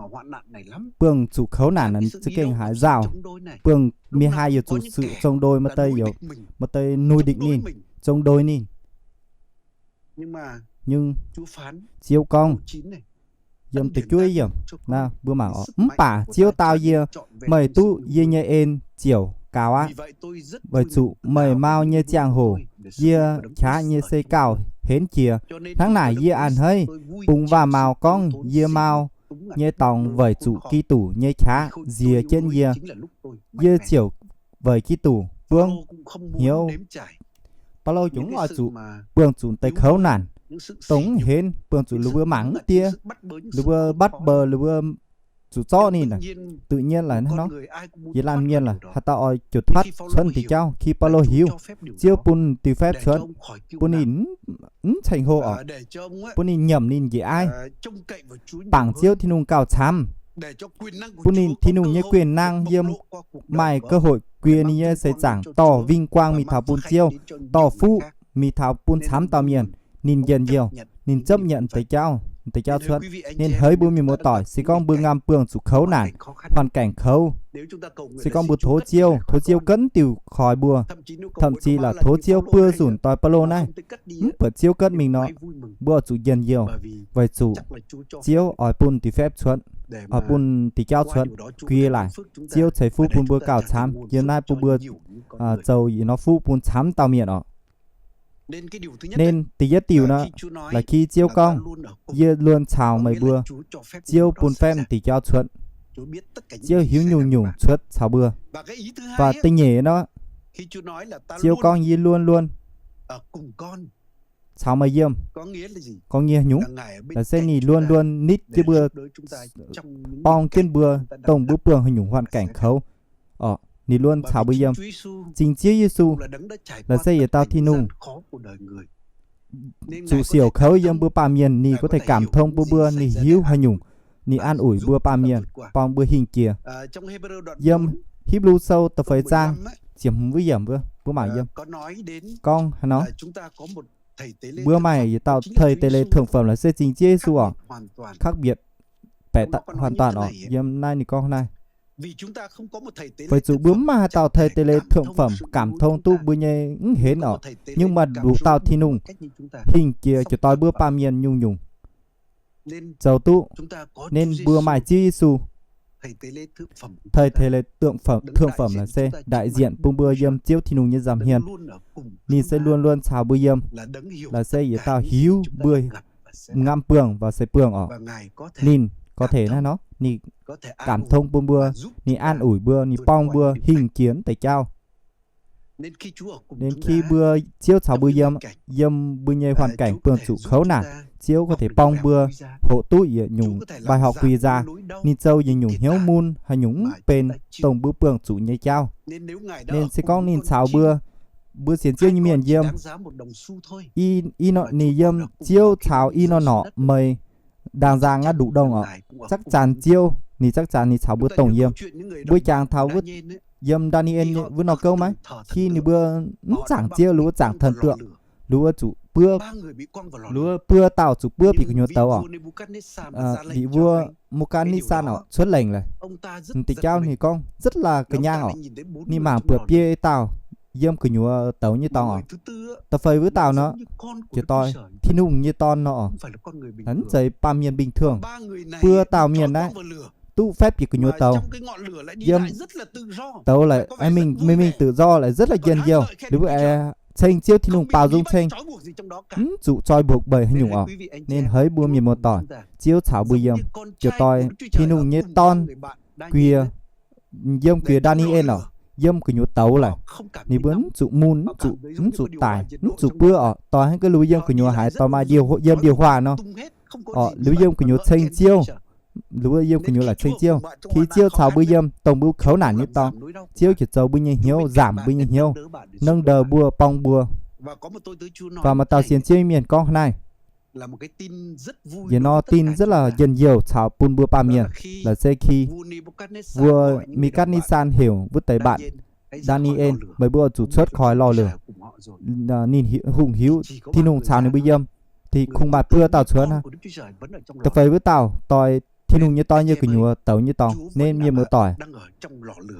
buangh zuqc kouv naanc za'gengh haiz nzauh, buangh mienh haaix yaac zuqc sự chống đối, maaih deix, maaih deix nuih ndikc ninh, chống đối ninh. Nhưng Ziouv gorngv, yiem da'juov yiemc, mbuo mangc oc, mv baac Ziouv dau yie, Meih duqv yie nyei en ziouc gaux aqv. Weic zuqc meih mau nyei ziangh hoc yie qaqv nyei se gauh henv jiex. Hnangv naaic yie a'hneiv bungx waac-maux gorngv yie mau nyei dorngx weic zuqc Giduc nyei qaqv nziex jienv yie. Yie ziouc weic Giduc buangv hnyouv. Baulo jomc oix zuqc buangh zuqc deix kouv naanc, dongh mv henv, buangh zuqc ninh mbuo mangc mv diev, ninh mbuo bắt bớ, ninh mbuo zuqc zorqv ninh. Tự nhiên laaix nor, yietc laanh mienh laaix haaix dauh oix juqc fatv cuotv deix jauv, khi Baulo hiuv Ziouv bun deix phép cuotv, bun ninh mv ceng hlo oc, bun ninh nyiemc ninh njiec aiv, bangc Ziouv Tin-Hungh gauh camv, bun ninh Tin-Hungh nyei quyền năng yiem maaih cơ hội guie ninh nyei seix zaangc dorh vinh quang mingh taux bun Ziouv, dorh fuqv mingh taux bun camv dauh mienh. Ninh njien-youh, ninh chấp nhận deix jauv, deix jauv cuotv. Nên hỡi mbuo mienh muoz-doic, se gorngv mbuo ngam buangh zuqc kouv naanc, hoàn cảnh kouv, se gorngv mbuo tov Ziouv, tov Ziouv ganh diuc koi mbuo, thậm chí là tov Ziouv buo nzunc doix Baulo naaiv, mv buatc Ziouv ganh mingh nor, mbuo oix zuqc njien-youh, weic zuqc Ziouv oix bun deix phép cuotv, oix bun deix jauv cuotv, guie laaix Ziouv ceix fuqv bun mbuo gauh camv. Yiem naaiv bun mbuo zoux yietc norm fuqv bun camv dauh mienh oc. Nên da'yietv diuc nor, laaix khi Ziouv gorngv, yie luôn caux meih mbuo, Ziouv bun phép deix jauv cuotv. Ziouv hiuv nyungc-nyungc cuotv caux mbuo. Và da'nyeic nor, Ziouv gorngv yie luôn luôn caux meih yiem, gorngv yie nyungc, laaix se ninh luôn luôn nitv jienv mbuo, borng jienv mbuo, dongh mbuo buangh haaix nyungc hoàn cảnh kouv, ninh luôn caux mbuo yiem. Zingh Ziouv Yesu, laaix se yietc dauh Tin-Hungh zuqc siouc kouv yiem mbuo baamh mienh, ninh có thể cảm thông bun mbuo, ninh hiuv haaix nyungc, ninh an ủi mbuo baamh mienh, borng mbuo hingh jiex. Yiem Hipv^lu Sou da'feix zaang ziepc hmz yiemc, mbuo mangc yiem, gorngv haaix nor, mbuo maaih yietc dauh thầy tế lễ thượng phẩm laaix se Zingh Ziouv Yesu oc, khác biệt, baeqc hoàn toàn oc. Yiem naaiv ninh gorngv naaiv, weic zuqc mbuo mv maaih haaix dauh thầy tế lễ thượng phẩm cảm thông duqv mbuo nyei mv henv oc, nhưng mà đủ dauh Tin-Hungh hingh jiex ziouc doix mbuo baamh mienh nyungc-nyungc zoux duqv. Nên mbuo maaih Ziouv Yesu, thầy tế lễ thượng phẩm, thượng phẩm laaix se đại diện bun mbuo yiem Ziouv Tin-Hungh nyei nza'hmien. Ninh se luôn luôn caux mbuo yiem, laaix se yietc dauh hiuv mbuo ngam buangh và se buangh oc. Ninh có thể naaiv nor, ninh cảm thông bun mbuo, ninh an ủi mbuo, ninh borng mbuo hingh jiex deix jauv. Nên khi mbuo, Ziouv caux mbuo yiem, yiem mbuo nyei hoàn cảnh buangh zuqc kouv naanc, Ziouv có thể borng mbuo hoqc duqv yietc nyungc bài học quý giá. Ninh zoux yietc nyungc hnyouv mun haaix nyungc mv benx dongh mbuo buangh zuqc nyei jauv. Nên se gorngv ninh caux mbuo, mbuo sienx Ziouv nyei mienh yiem, i, i nor ninh yiem, Ziouv caux i nor norqc meih ndaangc nzangc aqv nduqc ndongh oc. Chắc chắn Ziouv ninh chắc chắn ninh caux mbuo dongh yiem. Mbuo jangx taux wuov, yiem Ndaa^ni^en wuov norm gouv maiv, khi ninh mbuo mv zaangc Ziouv, ninh mbuo zaangc thần tượng, ninh mbuo zuqc buov, ninh mbuo buo dauh zuqc buov bieqc gu'nyuoz douz oc. Ninh mbuo Nebukadnezar oc, cuotv lengc laaix, deix jauv ninh gorngv rất là ga'nyaang oc. Ninh mangc buatc biei dauh yiem gu'nyuoz douz nyei dorngx oc. Da'feix wuov dauh nor, ziouc doix Tin-Hungh nyei Dorn nor oc. Mv zeiz baamh mienh bình thường. Buo dauh mienh naaiv duqv phép bieqc gu'nyuoz douz. Yiem douz laaix mingh, mingh tự do laaix rất là njien-youh. Ninh mbuo aengx ceng Ziouv Tin-Hungh baaux nzung ceng, mv zuqc zoi mbuoqc mbeix haaix nyungc oc. Nên hỡi mbuo mienh muoz-doic, Ziouv caux mbuo yiem, ziouc doix Tin-Hungh nyei Dorn Guiex, yiem guiex Ndaa^ni^en orqc, yiem gu'nyuoz douz laic. Ninh mbuo mv zuqc mun, mv zuqc, mv zuqc daic, mv zuqc buov orqc. Doix hnangv ga'luv yiem gu'nyuoz haaix, doix maaih yiem ndie-huaac nor. Orqc, liuz yiem gu'nyuoz ceng Ziouv, liuz yiem gu'nyuoz laaix ceng Ziouv. Khi Ziouv caux mbuo yiem, dongh mbuo kouv naanc nyei dorngx, Ziouv ziouc zoux mbuo nyei hnyouv, nzaamc mbuo nyei hnyouv, nongv ndouh mbuo, borng mbuo. Fai maaih dauh sienx Ziouv mienh gorngv naaiv, yietc norm tin rất là njien-youh caux bun mbuo baamh mienh, laaix se khi vua Nebukatnezar heuc wuov deix mbatc, Ndaa^ni^en, meih mbuo oix zuqc cuotv koi lorh lorh. Ninh hungh hiuv Tin-Hungh caux ninh mbuo yiem, thì kungx maaih buo dauh cuotv aqv. Da'feix wuov dauh doix Tin-Hungh nyei dorn yiem gu'nyuoz douz nyei dorngx, nên mienh muoz-doic,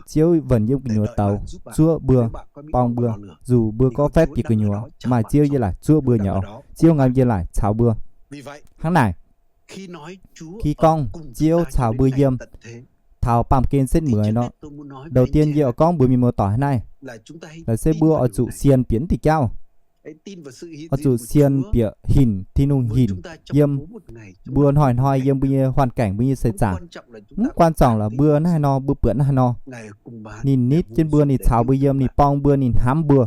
Ziouv vẫn yiem gu'nyuoz douz, zuov mbuo, borng mbuo. Dù mbuo có phép bieqc gu'nyuoz, maaih Ziouv yiem laaic zuov mbuo nyei orqc. Ziouv ngam yiem laaic caux mbuo. Hnangv naaic, khi gorngv Ziouv caux mbuo yiem taux baamh gen setv mueiz nor, đầu tiên yie oix gorngv mbuox mienh muoz-doic naaiv, laaix se mbuo oix zuqc sienx bieqc diuh jauv, oix zuqc sienx bieqc hinc Tin-Hungh hinc yiem mbuo hnoi-hnoi yiem mbuo nyei hoàn cảnh, mbuo nyei seix zaangc. Mv quan trọng là mbuo naaiv nor, mbuo buatc naaiv nor, ninh nitv jienv mbuo, ninh caux mbuo yiem, ninh borng mbuo, ninh hnamv mbuo.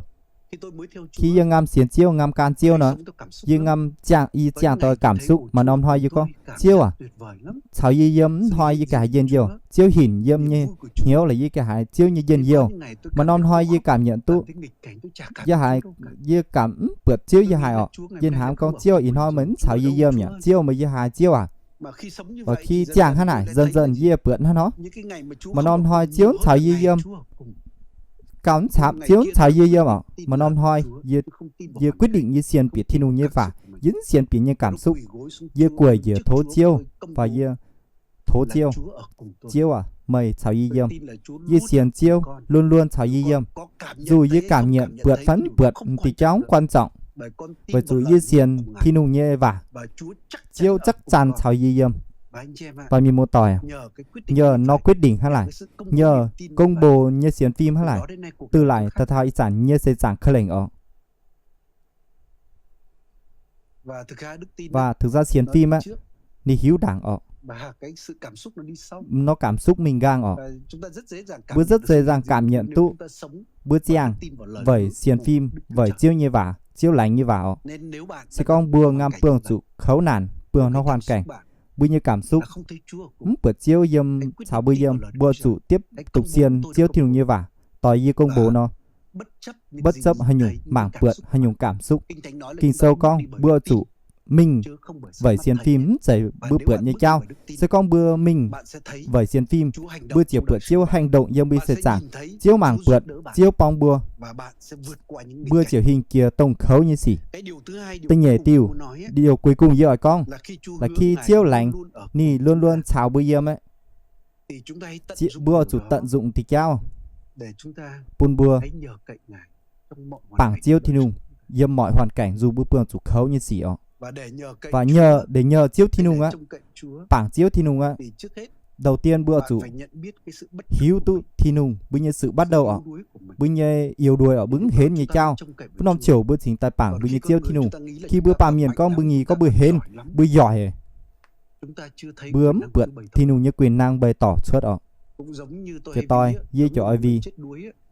Khi yie ngam sienx Ziouv, ngam gan Ziouv nor, yie ngam ziangh, yie ziangh doix cảm xúc. Maaih norm hnoi yie gorngv, Ziouv aac, caux yie yiem mv hnoi yie ganh haiz njien-youh. Ziouv hinc yiem nyei hnyouv laaix yie ganh haiz Ziouv nyei njien-youh. Maaih norm hnoi yie cảm nhận duqv, yie haiz, yie cảm mv buatc Ziouv yie haic orqc. Yie hnamv gorngv, Ziouv, ih hnoi meih mv caux yie yiem yaac Ziouv, meih yie haiz Ziouv aac. Khi ziangh hnangv naaic, dần dần yie buatc hnangv nor, maaih norm hnoi Ziouv mv caux yie yiem, gauh mv camv, Ziouv mv caux yie yiem orqc. Maaih norm hnoi yie quyết định yie sienx bieqc Tin-Hungh nyei waac, yie mv sienx bieqc nyei cảm xúc. Yie gueic njiec tov Ziouv, fai yie tov Ziouv, Ziouv aac, meih caux yie yiem. Yie sienx Ziouv luôn luôn caux yie yiem. Dù yie cảm nhận buatc fai mv buatc, diuh jauv mv quan trọng, weic zuqc yie sienx Tin-Hungh nyei waac, Ziouv chắc chắn caux yie yiem. Fai mienh muoz-doic, nhờ nó quyết định hnangv laaic, nhờ công bố nyei sienx fim hnangv laaic, từ laaic taux ih zanc nyei seix zaangc ka'lengc orqc. Và thực ra sienx fim aqv, ninh hiuv ndaangc orqc, nó cảm xúc mình ngang orqc. Mbuo rất dễ dàng cảm nhận duqv, mbuo ziangh weic sienx fim, weic Ziouv nyei waac, Ziouv laengz nyei waac orqc. Se gorngv mbuo ngam buangh zuqc kouv naanc, buangh hnoi hoàn cảnh, mbuo nyei cảm xúc mv buatc Ziouv yiem caux mbuo yiem, mbuo zuqc tiếp tục sienx Ziouv Tin-Hungh nyei waac, doix yie công bố nor. Bất chấp haaix nyungc mangc buatc, haaix nyungc cảm xúc, Ging-Sou gorngv mbuo zuqc mingh weic sienx fim, mv zeiz mbuo buatc nyei jauv. Se gorngv mbuo mingh weic sienx fim, mbuo ziouc buatc Ziouv hành động yiem mbuo seix zaangc. Ziouv mangc buatc, Ziouv borng mbuo, mbuo ziouc hingh jiex dongh kouv nyei sic. Da'nyeic diuh, điều cuối cùng yie oix gorngv, là khi Ziouv laengz, ninh luôn luôn caux mbuo yiem aqv. Mbuo zuqc tận dụng diuh jauv bun mbuo bangc Ziouv Tin-Hungh yiem mọi hoàn cảnh, dù mbuo buangh zuqc kouv nyei sic orqc. Và nhờ, để nhờ Ziouv Tin-Hungh aqv, bangc Ziouv Tin-Hungh aqv, đầu tiên mbuo zuqc hiuv duqv Tin-Hungh mbuo nyei sự bắt đầu orqc, mbuo nyei yếu đuối orqc, mbuo mv henv nyei jauv. Wuov norm ziouc mbuo cingx daaih bangc mbuo nyei Ziouv Tin-Hungh. Khi mbuo baamh mienh gorngv mbuo ngii gorngv mbuo henv, mbuo yoic, mbuo mv buatc Tin-Hungh nyei quyền năng bày tỏ cuotv orqc. Jiex doix yie ziouc oix vì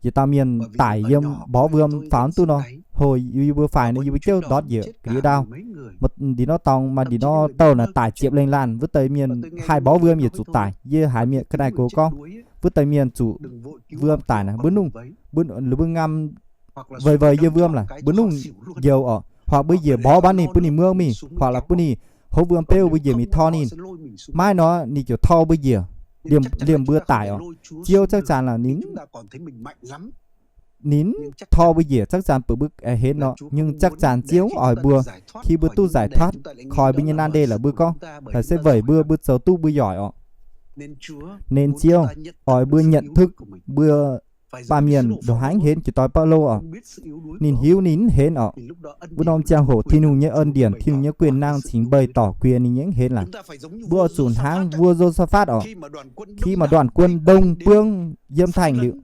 jiex dauh mienh tải yiem bó wuom faaux duqv nor, hlo yie mbuo faix nor yie mbuo jiouv ndortv njiec ga'ndiev ndau. Ndin nor dorngx maaih ndin nor douh naaic tải diệp lây lan, wuov deix mienh haih bó wuom yietc zuqc tải. Yie haiz mienh ga'naaiv gox gorngv, wuov deix mienh zuqc wuom tải naaic mbuo nungh, mbuo ngam weic weic yie wuom laic mbuo nungh njoux orqc, hoặc mbuo njiec mborqv mbatv ninh bun ninh muangx mingh, hoặc là bun ninh hopv wuom beuv mbuo njiec mingh tor ninh. Maiv nor ninh ziouc tor mbuo njiec, liemh mbuo daic orqc. Ziouv chắc chắn là ninh ninh tor mbuo njiec chắc chắn bun mbuo aengx henv nor, nhưng chắc chắn Ziouv oix mbuo, khi mbuo duqv giải thoát khỏi mbuo nyei nan đề lorqc mbuo gorngv, laaix se weic mbuo, mbuo zoux duqv mbuo yoic orqc. Nên Ziouv oix mbuo nhận thức mbuo baamh mienh ndongc haaix mv henv, jiex doix Baulo orqc, ninh hiuv ninh mv henv orqc. Wuov norm ziangh hoc Tin-Hungh nyei ân điển, Tin-Hungh nyei quyền năng cingx bày tỏ quyền ninh nyei mv henv laic. Mbuo oix zuqc hnangv vua Yôsaphat orqc, khi mà đoàn quân đông phương yiem thành liuz,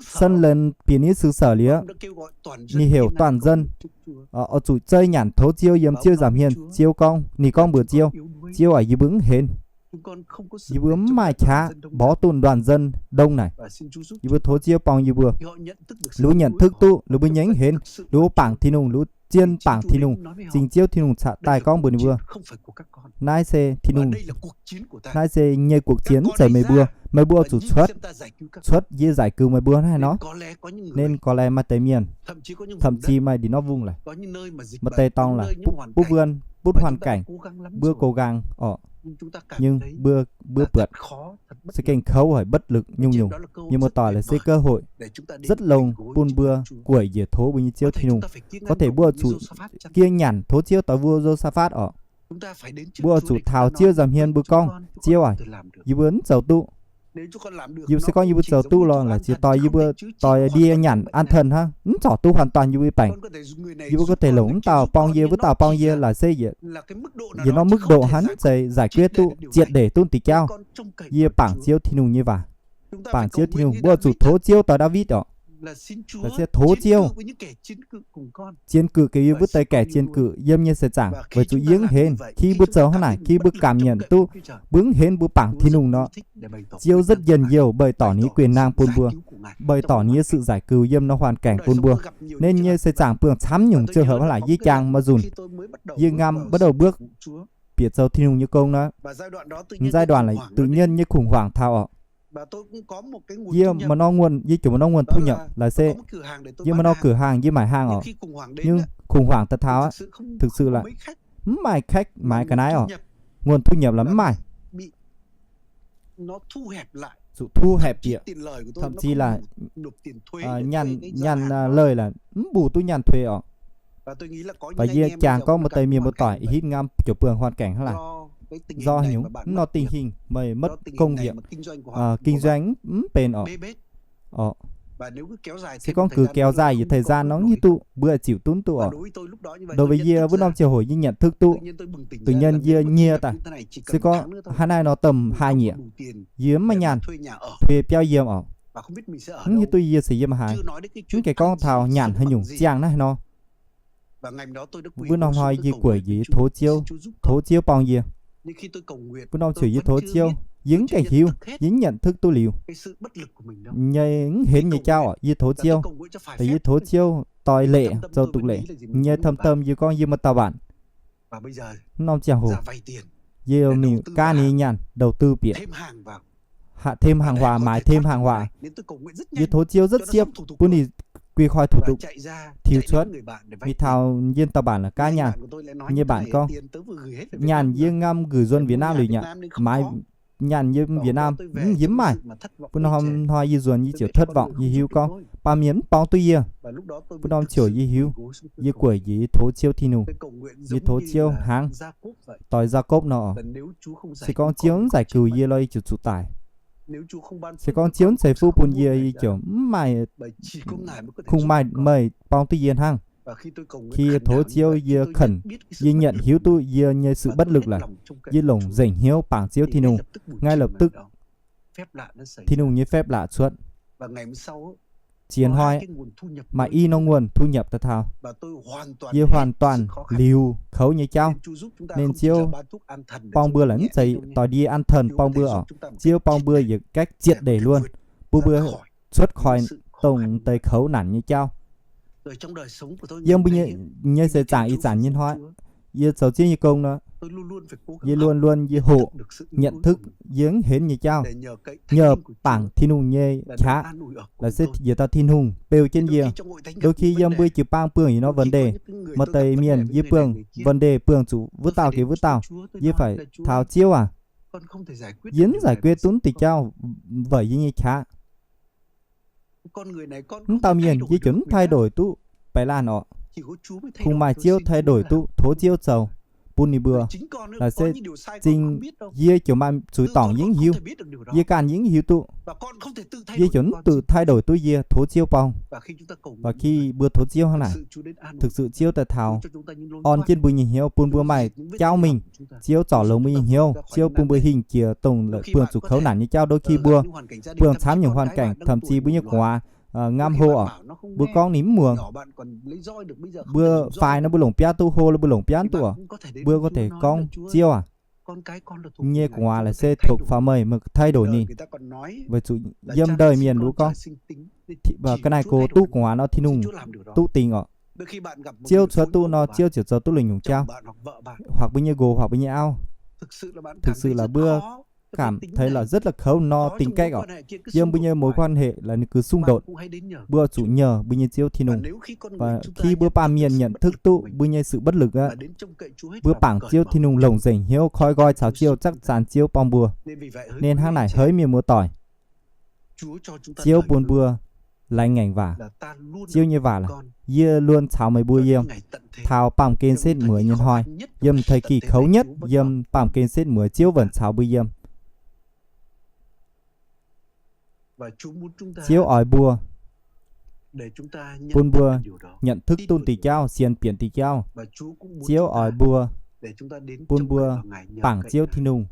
sân lấn bìa nít xứ sở liuz, ninh heuc toàn dân oix zuqc zei nyanc tov Ziouv yiem Ziouv nza'hmien. Ziouv gorngv, ninh gorngv mbuox Ziouv, Ziouv aac, yie mbuo mv henv. Yie mbuo mv maaih qaqv mborqv duqv đoàn dân đông naaic. Yie mbuo tov Ziouv borng yie mbuo. Lungh nyanc thức duqv, lungh mbuo nyei mv henv, lungh mbuo bangc Tin-Hungh, lungh mbuo zien bangc Tin-Hungh, cingx Ziouv Tin-Hungh caqv daaih gorngv mbuox ninh mbuo, naaiv se Tin-Hungh, naaiv se nyei cuộc chiến, mv zeiz meih mbuo. Meih mbuo oix zuqc cuotv, cuotv yie giải cứu meih mbuo naaiv nor. Nên có lẽ maaih deix mienh, thậm chí maaih ndin norv vung laic, maaih deix dorngx laic, butv, butv hoàn cảnh, butv hoàn cảnh orqc, nhưng mbuo, mbuo buatc se gengh kouv haic, bất lực nyungc-nyungc. Yie mbuo doic laaix se cơ hội rất lông bun mbuo gueic njiec tov mbuo nyei Ziouv Tin-Hungh. Có thể mbuo zuqc kieng nyanc tov Ziouv doix mbuo Yô-sa-phát orqc. Mbuo zuqc taux Ziouv nza'hmien mbuo gorngv, Ziouv aac, yie mbuo mv zoux duqv. Yie mbuo se gorngv yie mbuo zoux duqv lorqc, laaix ziouc doix yie mbuo, doix ndie nyanc an thần hnangv, mv zorc duqv hoàn toàn yie mbuo baengc. Yie mbuo có thể longc mv dauh borng yie, wuov dauh borng yie, laaix se yietc norm mức độ hnangv, mv zeiz giải quyết duqv, triệt để duqv diuh jauv. Yie bangc Ziouv Tin-Hungh nyei waac. Bangc Ziouv Tin-Hungh, mbuo zuqc tov Ziouv doix Ndaawitv orqc. Laaix se tov Ziouv chiến cự, kể yie mbuo deix kẻ chiến cự yiem nyei seix zaangc, weic zuqc yie mv henv. Khi mbuo zoux hnangv naaic, khi mbuo cảm nhận duqv mbuo mv henv, mbuo bangc Tin-Hungh nor, Ziouv rất dần dần bày tỏ ninh quyền năng bun mbuo, bày tỏ ninh nyei sự giải cứu yiem norm hoàn cảnh bun mbuo. Nên nyei seix zaangc buangh camv nyungc trường hợp hnangv naaic yie jangx maiv nzunc. Yie ngam bắt đầu bước bieqc zoux Tin-Hungh nyei gong nor. Giai đoạn laaix tự nhiên nyei khủng hoảng taux orqc. Yie maaih norm nguồn, yie ziouc maaih norm nguồn thu nhập laaix se yie maaih norm cửa hàng, yie maaic hang orqc. Nhưng khủng hoảng taux aqv, thực sự là mv maaih khách maiv ga'naaiv orqc. Nguồn thu nhập là mv maaih, zuqc thu hẹp bieqc, thậm chí là nyanc, nyanc lời là mv bù duqv nyanc thuế orqc. Và yie jangx gorngv maaih deix mienh muoz-doic ih hitv ngam ziouc buangh hoàn cảnh hnangv naaic. Do haaix nyungc? Mv norm tình hình meih mất công việc, kinh doanh mv benx orqc. Se gorngv cứ kéo dài yietc thời gian nor mv hiuv duqv, mbuo ziouc duqv duqv orqc. Đối với yie, wuov norm ziangh hoc yie nhận thức duqv, tự nhiên yie nyieh daaih. Se gorngv hnangv naaiv nor domh haih nyiec, yie mv maaih nyaanh thuê biauv yiem orqc. Mv hiuv duqv yie se yiem haaix. Mv gaengh gorngv taux nyanc haaix nyungc ziangh naaiv nor. Wuov norm hnoi yie gueic njiec tov Ziouv, tov Ziouv borng yie. Wuov norm ziouc yie tov Ziouv, yie mv gaengh hiuv, yie mv nhận thức duqv liuz nyei mv henv nyei jauv orqc. Yie tov Ziouv, yie tov Ziouv doix lễ, zoux doqc lễ. Nyei tâm tâm yie gorngv yie maaih taux bản. Wuov norm ziangh hoc yie mingh gaatv ninh nyaanh đầu tư bieqc, thêm hàng hóa, mái thêm hàng hóa. Yie tov Ziouv rất siepv bun ninh quy hoạch thủ tục, thiu cuotv, mingh taux yie taux bản laaix gaatv nyaanh. Nyei bản gorngv, nyaanh yie ngam gửi Yuăn Việt Nam liuz aqv, maiv, nyaanh yiem Việt Nam yie mv maaih. Wuov norm hnoi yie nzuonx yie ziouc thất vọng, yie hiuv gorngv baamh mienh mv borng duqv yie. Wuov norm ziouc yie hiuv, yie gueic njiec yie tov Ziouv Tin-Hungh, yie tov Ziouv hnangv doix Yaakopv nor, se gorngv Ziouv mv giải cứu yie lorqc, yie ziouc zuqc daic. Se gorngv Ziouv mv ceix fuqv bun yie, yie ziouc mv maaih, kungx maaih meih borng duqv yie hnangv. Khi yie tov Ziouv, yie khẩn, yie nhận hiuv duqv yie nyei sự bất lực laic, yie longc nzengc hnyouv bangc Ziouv Tin-Hungh, ngay lập tức Tin-Hungh nyei phép lạ cuotv. Ziex hnoi maaih i norm nguồn thu nhập daaih taux, yie hoàn toàn liuz kouv nyei jauv. Nên Ziouv borng mbuo laaix mv zeiz doix ndie an thần borng mbuo orqc. Ziouv borng mbuo yietc cách triệt để luôn, bun mbuo cuotv khỏi dongh deix kouv nản nyei jauv. Yiem mbuo nyei seix zaangc ih zanc nyei hnoi, yie zoux Ziouv nyei gong nor, yie luôn luôn yie hoqc, nhận thức yie mv henv nyei jauv, nhờ bangc Tin-Hungh nyei qaqv, laaix se yietc dauh Tin-Hungh beu jienv yie. Đôi khi yiem mbuo jiu-baang buangh yietc norm vấn đề, maaih deix mienh yie buangh vấn đề buangh zuqc wuov dauh geh wuov dauh, yie phải thảo Ziouv aac, yie mv giải quyết duqv deix jauv weic yie nyei qaqv. Mv dauh mienh yie ziouc mv thay đổi duqv beiv laanh orqc. Kungx maaih Ziouv thay đổi duqv, tov Ziouv zoux bun ninh mbuo. Laaix se zingh yie ziouc maaih zuiz dorngc yie mv hiuv, yie ganh yie mv hiuv duqv. Yie ziouc mv tự thay đổi duqv yie, tov Ziouv borng. Và khi mbuo tov Ziouv hnangv naaic, thực sự Ziouv daaih taux orn jienv mbuo nyei hnyouv, bun mbuo maaih jauv mingh. Ziouv zorc longx mbuo nyei hnyouv, Ziouv bun mbuo hingh jiex dongh la'buangh zuqc kouv nản nyei jauv. Đôi khi mbuo buangh camv nyungc hoàn cảnh, thậm chí mbuo nyei gu'nguaaz ngam hlo orqc, mbuo gorngv ninh mv muangx. Mbuo faix nor mbuo longc biaav duqv, hlo nor mbuo longc biaav duqv orqc. Mbuo có thể gorngv, Ziouv aac, Nyei gu'nguaaz laaix se thuộc vào meih, meih thay đổi ninh. Weic zuqc yiem ndeic mienh wuov gorngv, ga'naaiv go duqv gu'nguaaz nor Tin-Hungh duqv dingc orqc. Ziouv cuotv duqv nor, Ziouv ziouc zoux duqv lungh nyungc jauv, hoặc mbuo nyei nqox, hoặc mbuo nyei auv. Thực sự là mbuo cảm thấy là rất là kouv nor, tìm cách orqc. Yiem mbuo nyei mối quan hệ là ninh cứ xung đột. Mbuo zuqc nhờ mbuo nyei Ziouv Tin-Hungh. Khi mbuo baamh mienh nhận thức duqv mbuo nyei sự bất lực aqv, mbuo bangc Ziouv Tin-Hungh longc nzengc hnyouv koi nqoi caux Ziouv, chắc chắn Ziouv borng mbuo. Nên hnangv naaic hỡi mienh muoz-doic, Ziouv bun mbuo laengz ngaengc waac. Ziouv nyei waac, yie luôn caux meih mbuo yiem taux baamh gen setv mueiz nyei hnoi. Yiem thời kỳ kouv nhất, yiem baamh gen setv mueiz Ziouv vẫn caux mbuo yiem. Ziouv oix mbuo, bun mbuo nhận thức duqv diuh jauv, sienx bieqc diuh jauv. Ziouv oix mbuo, bun mbuo bangc Ziouv Tin-Hungh.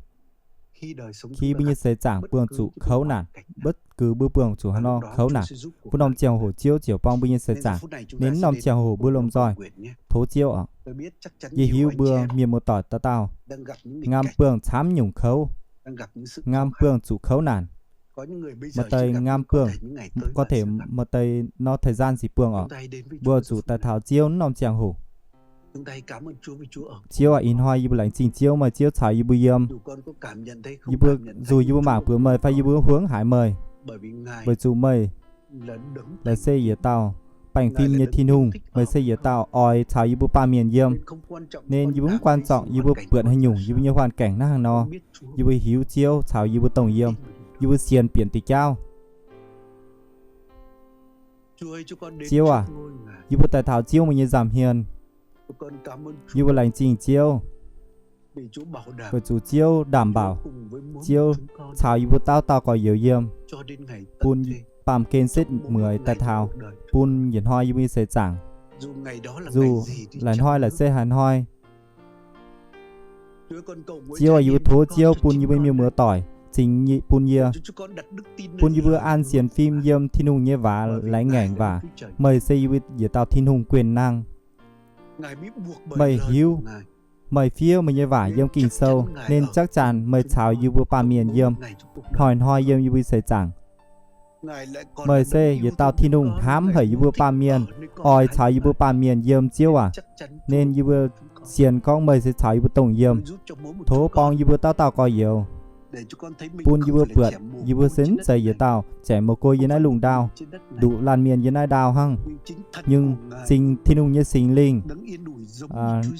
Khi mbuo nyei seix zaangc buangh zuqc kouv naanc, bất cứ mbuo buangh zuqc haaix nor kouv naanc, wuov norm ziangh hoc Ziouv ziouc borng mbuo nyei seix zaangc. Nên norm ziangh hoc mbuo lomh nzoih tov Ziouv orqc. Yie hiuv mbuo mienh muoz-doic dauh dauh ngam buangh camv nyungc kouv, ngam buangh zuqc kouv naanc. Maaih deix ngam buangh, có thể maaih deix nor thời gian ziouc buangh orqc. Mbuo zuqc daaih taux Ziouv wuov norm ziangh hoc. Ziouv aac, ih hnoi yie mbuo laengz zingh Ziouv meih, Ziouv caux yie mbuo yiem. Yie mbuo, zuqc yie mbuo mangc buoz meih fai yie mbuo huangv haiz meih, weic zuqc meih laaix se yietc dauh baengh fim nyei Tin-Hungh, meih se yietc dauh oix caux yie mbuo baamh mienh yiem. Nên yie mbuo mv quan trọng yie mbuo buatc haaix nyungc, yie mbuo nyei hoàn cảnh hnangv haaix nor, yie mbuo hiuv Ziouv caux yie mbuo dongh yiem. Yie mbuo sienx bieqc diuh jauv. Ziouv aac, yie mbuo daaih taux Ziouv meih nyei nza'hmien. Yie mbuo laengz zingh Ziouv, weic zuqc Ziouv đảm bảo, Ziouv caux yie mbuo dauh dauh gorx-youz yiem, bun baamh gen setv mueiz daaih taux, bun yietc hnoi yie mbuo nyei seix zaangc. Zuqc laaix hnoi laaix se haaix hnoi, Ziouv aac, yie mbuo tov Ziouv bun yie mbuo mienh muoz-doic cingx bun yie, bun yie mbuo an sienx fim yiem Tin-Hungh nyei waac, laengz ngaengc waac. Meih se yie mbuo yietc dauh Tin-Hungh quyền năng. Meih hiuv, meih fiev meih nyei waac yiem Ging-Sou, nên chắc chắn meih caux yie mbuo baamh mienh yiem, hnoi-hnoi yiem yie mbuo seix zaangc. Meih se yietc dauh Tin-Hungh hnamv haic yie mbuo baamh mienh, oix caux yie mbuo baamh mienh yiem, Ziouv aac. Nên yie mbuo sienx gorngv meih se caux yie mbuo dongh yiem. Tov borng yie mbuo dauh dauh gorx-youz, bun yie mbuo buatc yie mbuo se mv zeiz yietc dauh jaic mouc go yiem naaiv lungh ndau, nduqc laanh mienh yiem naaiv ndau hnangv. Nhưng cingx Tin-Hungh nyei Singx Lingh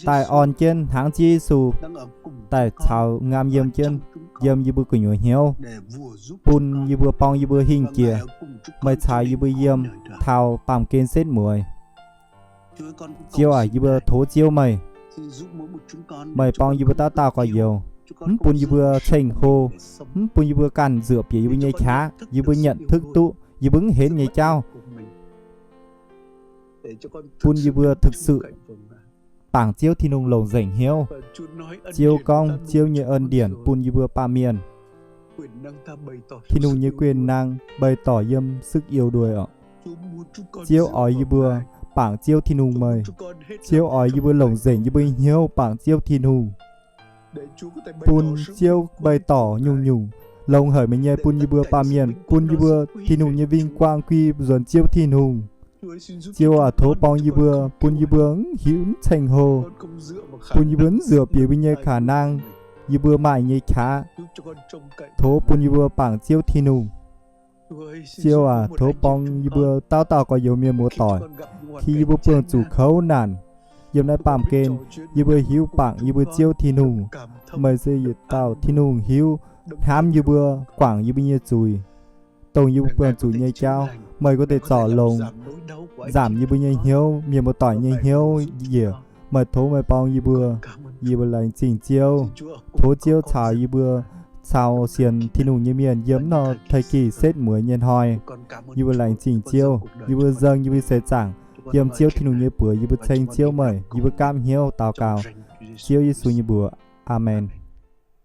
daaih orn jienv hnangv Ziouv Yesu daaih caux nqaam yiem jienv, yiem yie mbuo gu'nyuoz hnyouv, bun yie mbuo, borng yie mbuo hingh jiex meih caux yie mbuo yiem taux baamh gen setv mueiz. Ziouv aac, yie mbuo tov Ziouv meih, meih borng yie mbuo dauh dauh gorx-youz, mv bun yie mbuo ceng-hlo, mv bun yie mbuo ganh nzuoqc bieqc yie mbuo nyei qaqv, yie mbuo nhận thức duqv yie mbuo mv henv nyei jauv, bun yie mbuo thực sự bangc Ziouv Tin-Hungh longc nzengc hnyouv. Ziouv gorngv Ziouv nyei ân điển bun yie mbuo baamh mienh Tin-Hungh nyei quyền năng bày tỏ yiem sức yếu đuối orqc. Ziouv oix yie mbuo bangc Ziouv Tin-Hungh meih. Ziouv oix yie mbuo longc nzengc yie mbuo nyei hnyouv bangc Ziouv Tin-Hungh, bun Ziouv bày tỏ nyungc-nyungc longx haic meih nyei bun yie mbuo baamh mienh, bun yie mbuo Tin-Hungh nyei vinh quang quy nzuonx Ziouv Tin-Hungh. Ziouv aac, tov borng yie mbuo, bun yie mbuo mv hiuv mv ceng-hlo, bun yie mbuo mv nzuoqc bieqc yie mbuo nyei khả năng, yie mbuo maaih nyei qaqv. Tov bun yie mbuo bangc Ziouv Tin-Hungh. Ziouv aac, tov borng yie mbuo dauh dauh gorx-youz mienh muoz-doic, khi yie mbuo buangh zuqc kouv naanc yiem naaiv baamh gen, yie mbuo hiuv bangc yie mbuo Ziouv Tin-Hungh. Meih se yietc dauh Tin-Hungh hiuv hnamv yie mbuo, guangc yie mbuo nyei zuiz, dongh yie mbuo buangh zuqc nyei jauv. Meih có thể zorc longx, nzamc yie mbuo nyei hnyouv, mienh muoz-doic nyei hnyouv njiec. Meih tov meih borng yie mbuo. Yie mbuo laengz zingh Ziouv. Tov Ziouv caux yie mbuo caux sienx Tin-Hungh nyei mienh yiem nor thời kỳ setv mueiz nyei hnoi. Yie mbuo laengz zingh Ziouv. Yie mbuo dâng yie mbuo seix zaangc yiem Ziouv Tin-Hungh nyei buoz. Yie mbuo ceng Ziouv meih. Yie mbuo gaamv hnyouv daux gaux Ziouv Yesu nyei mbuox. Aamen.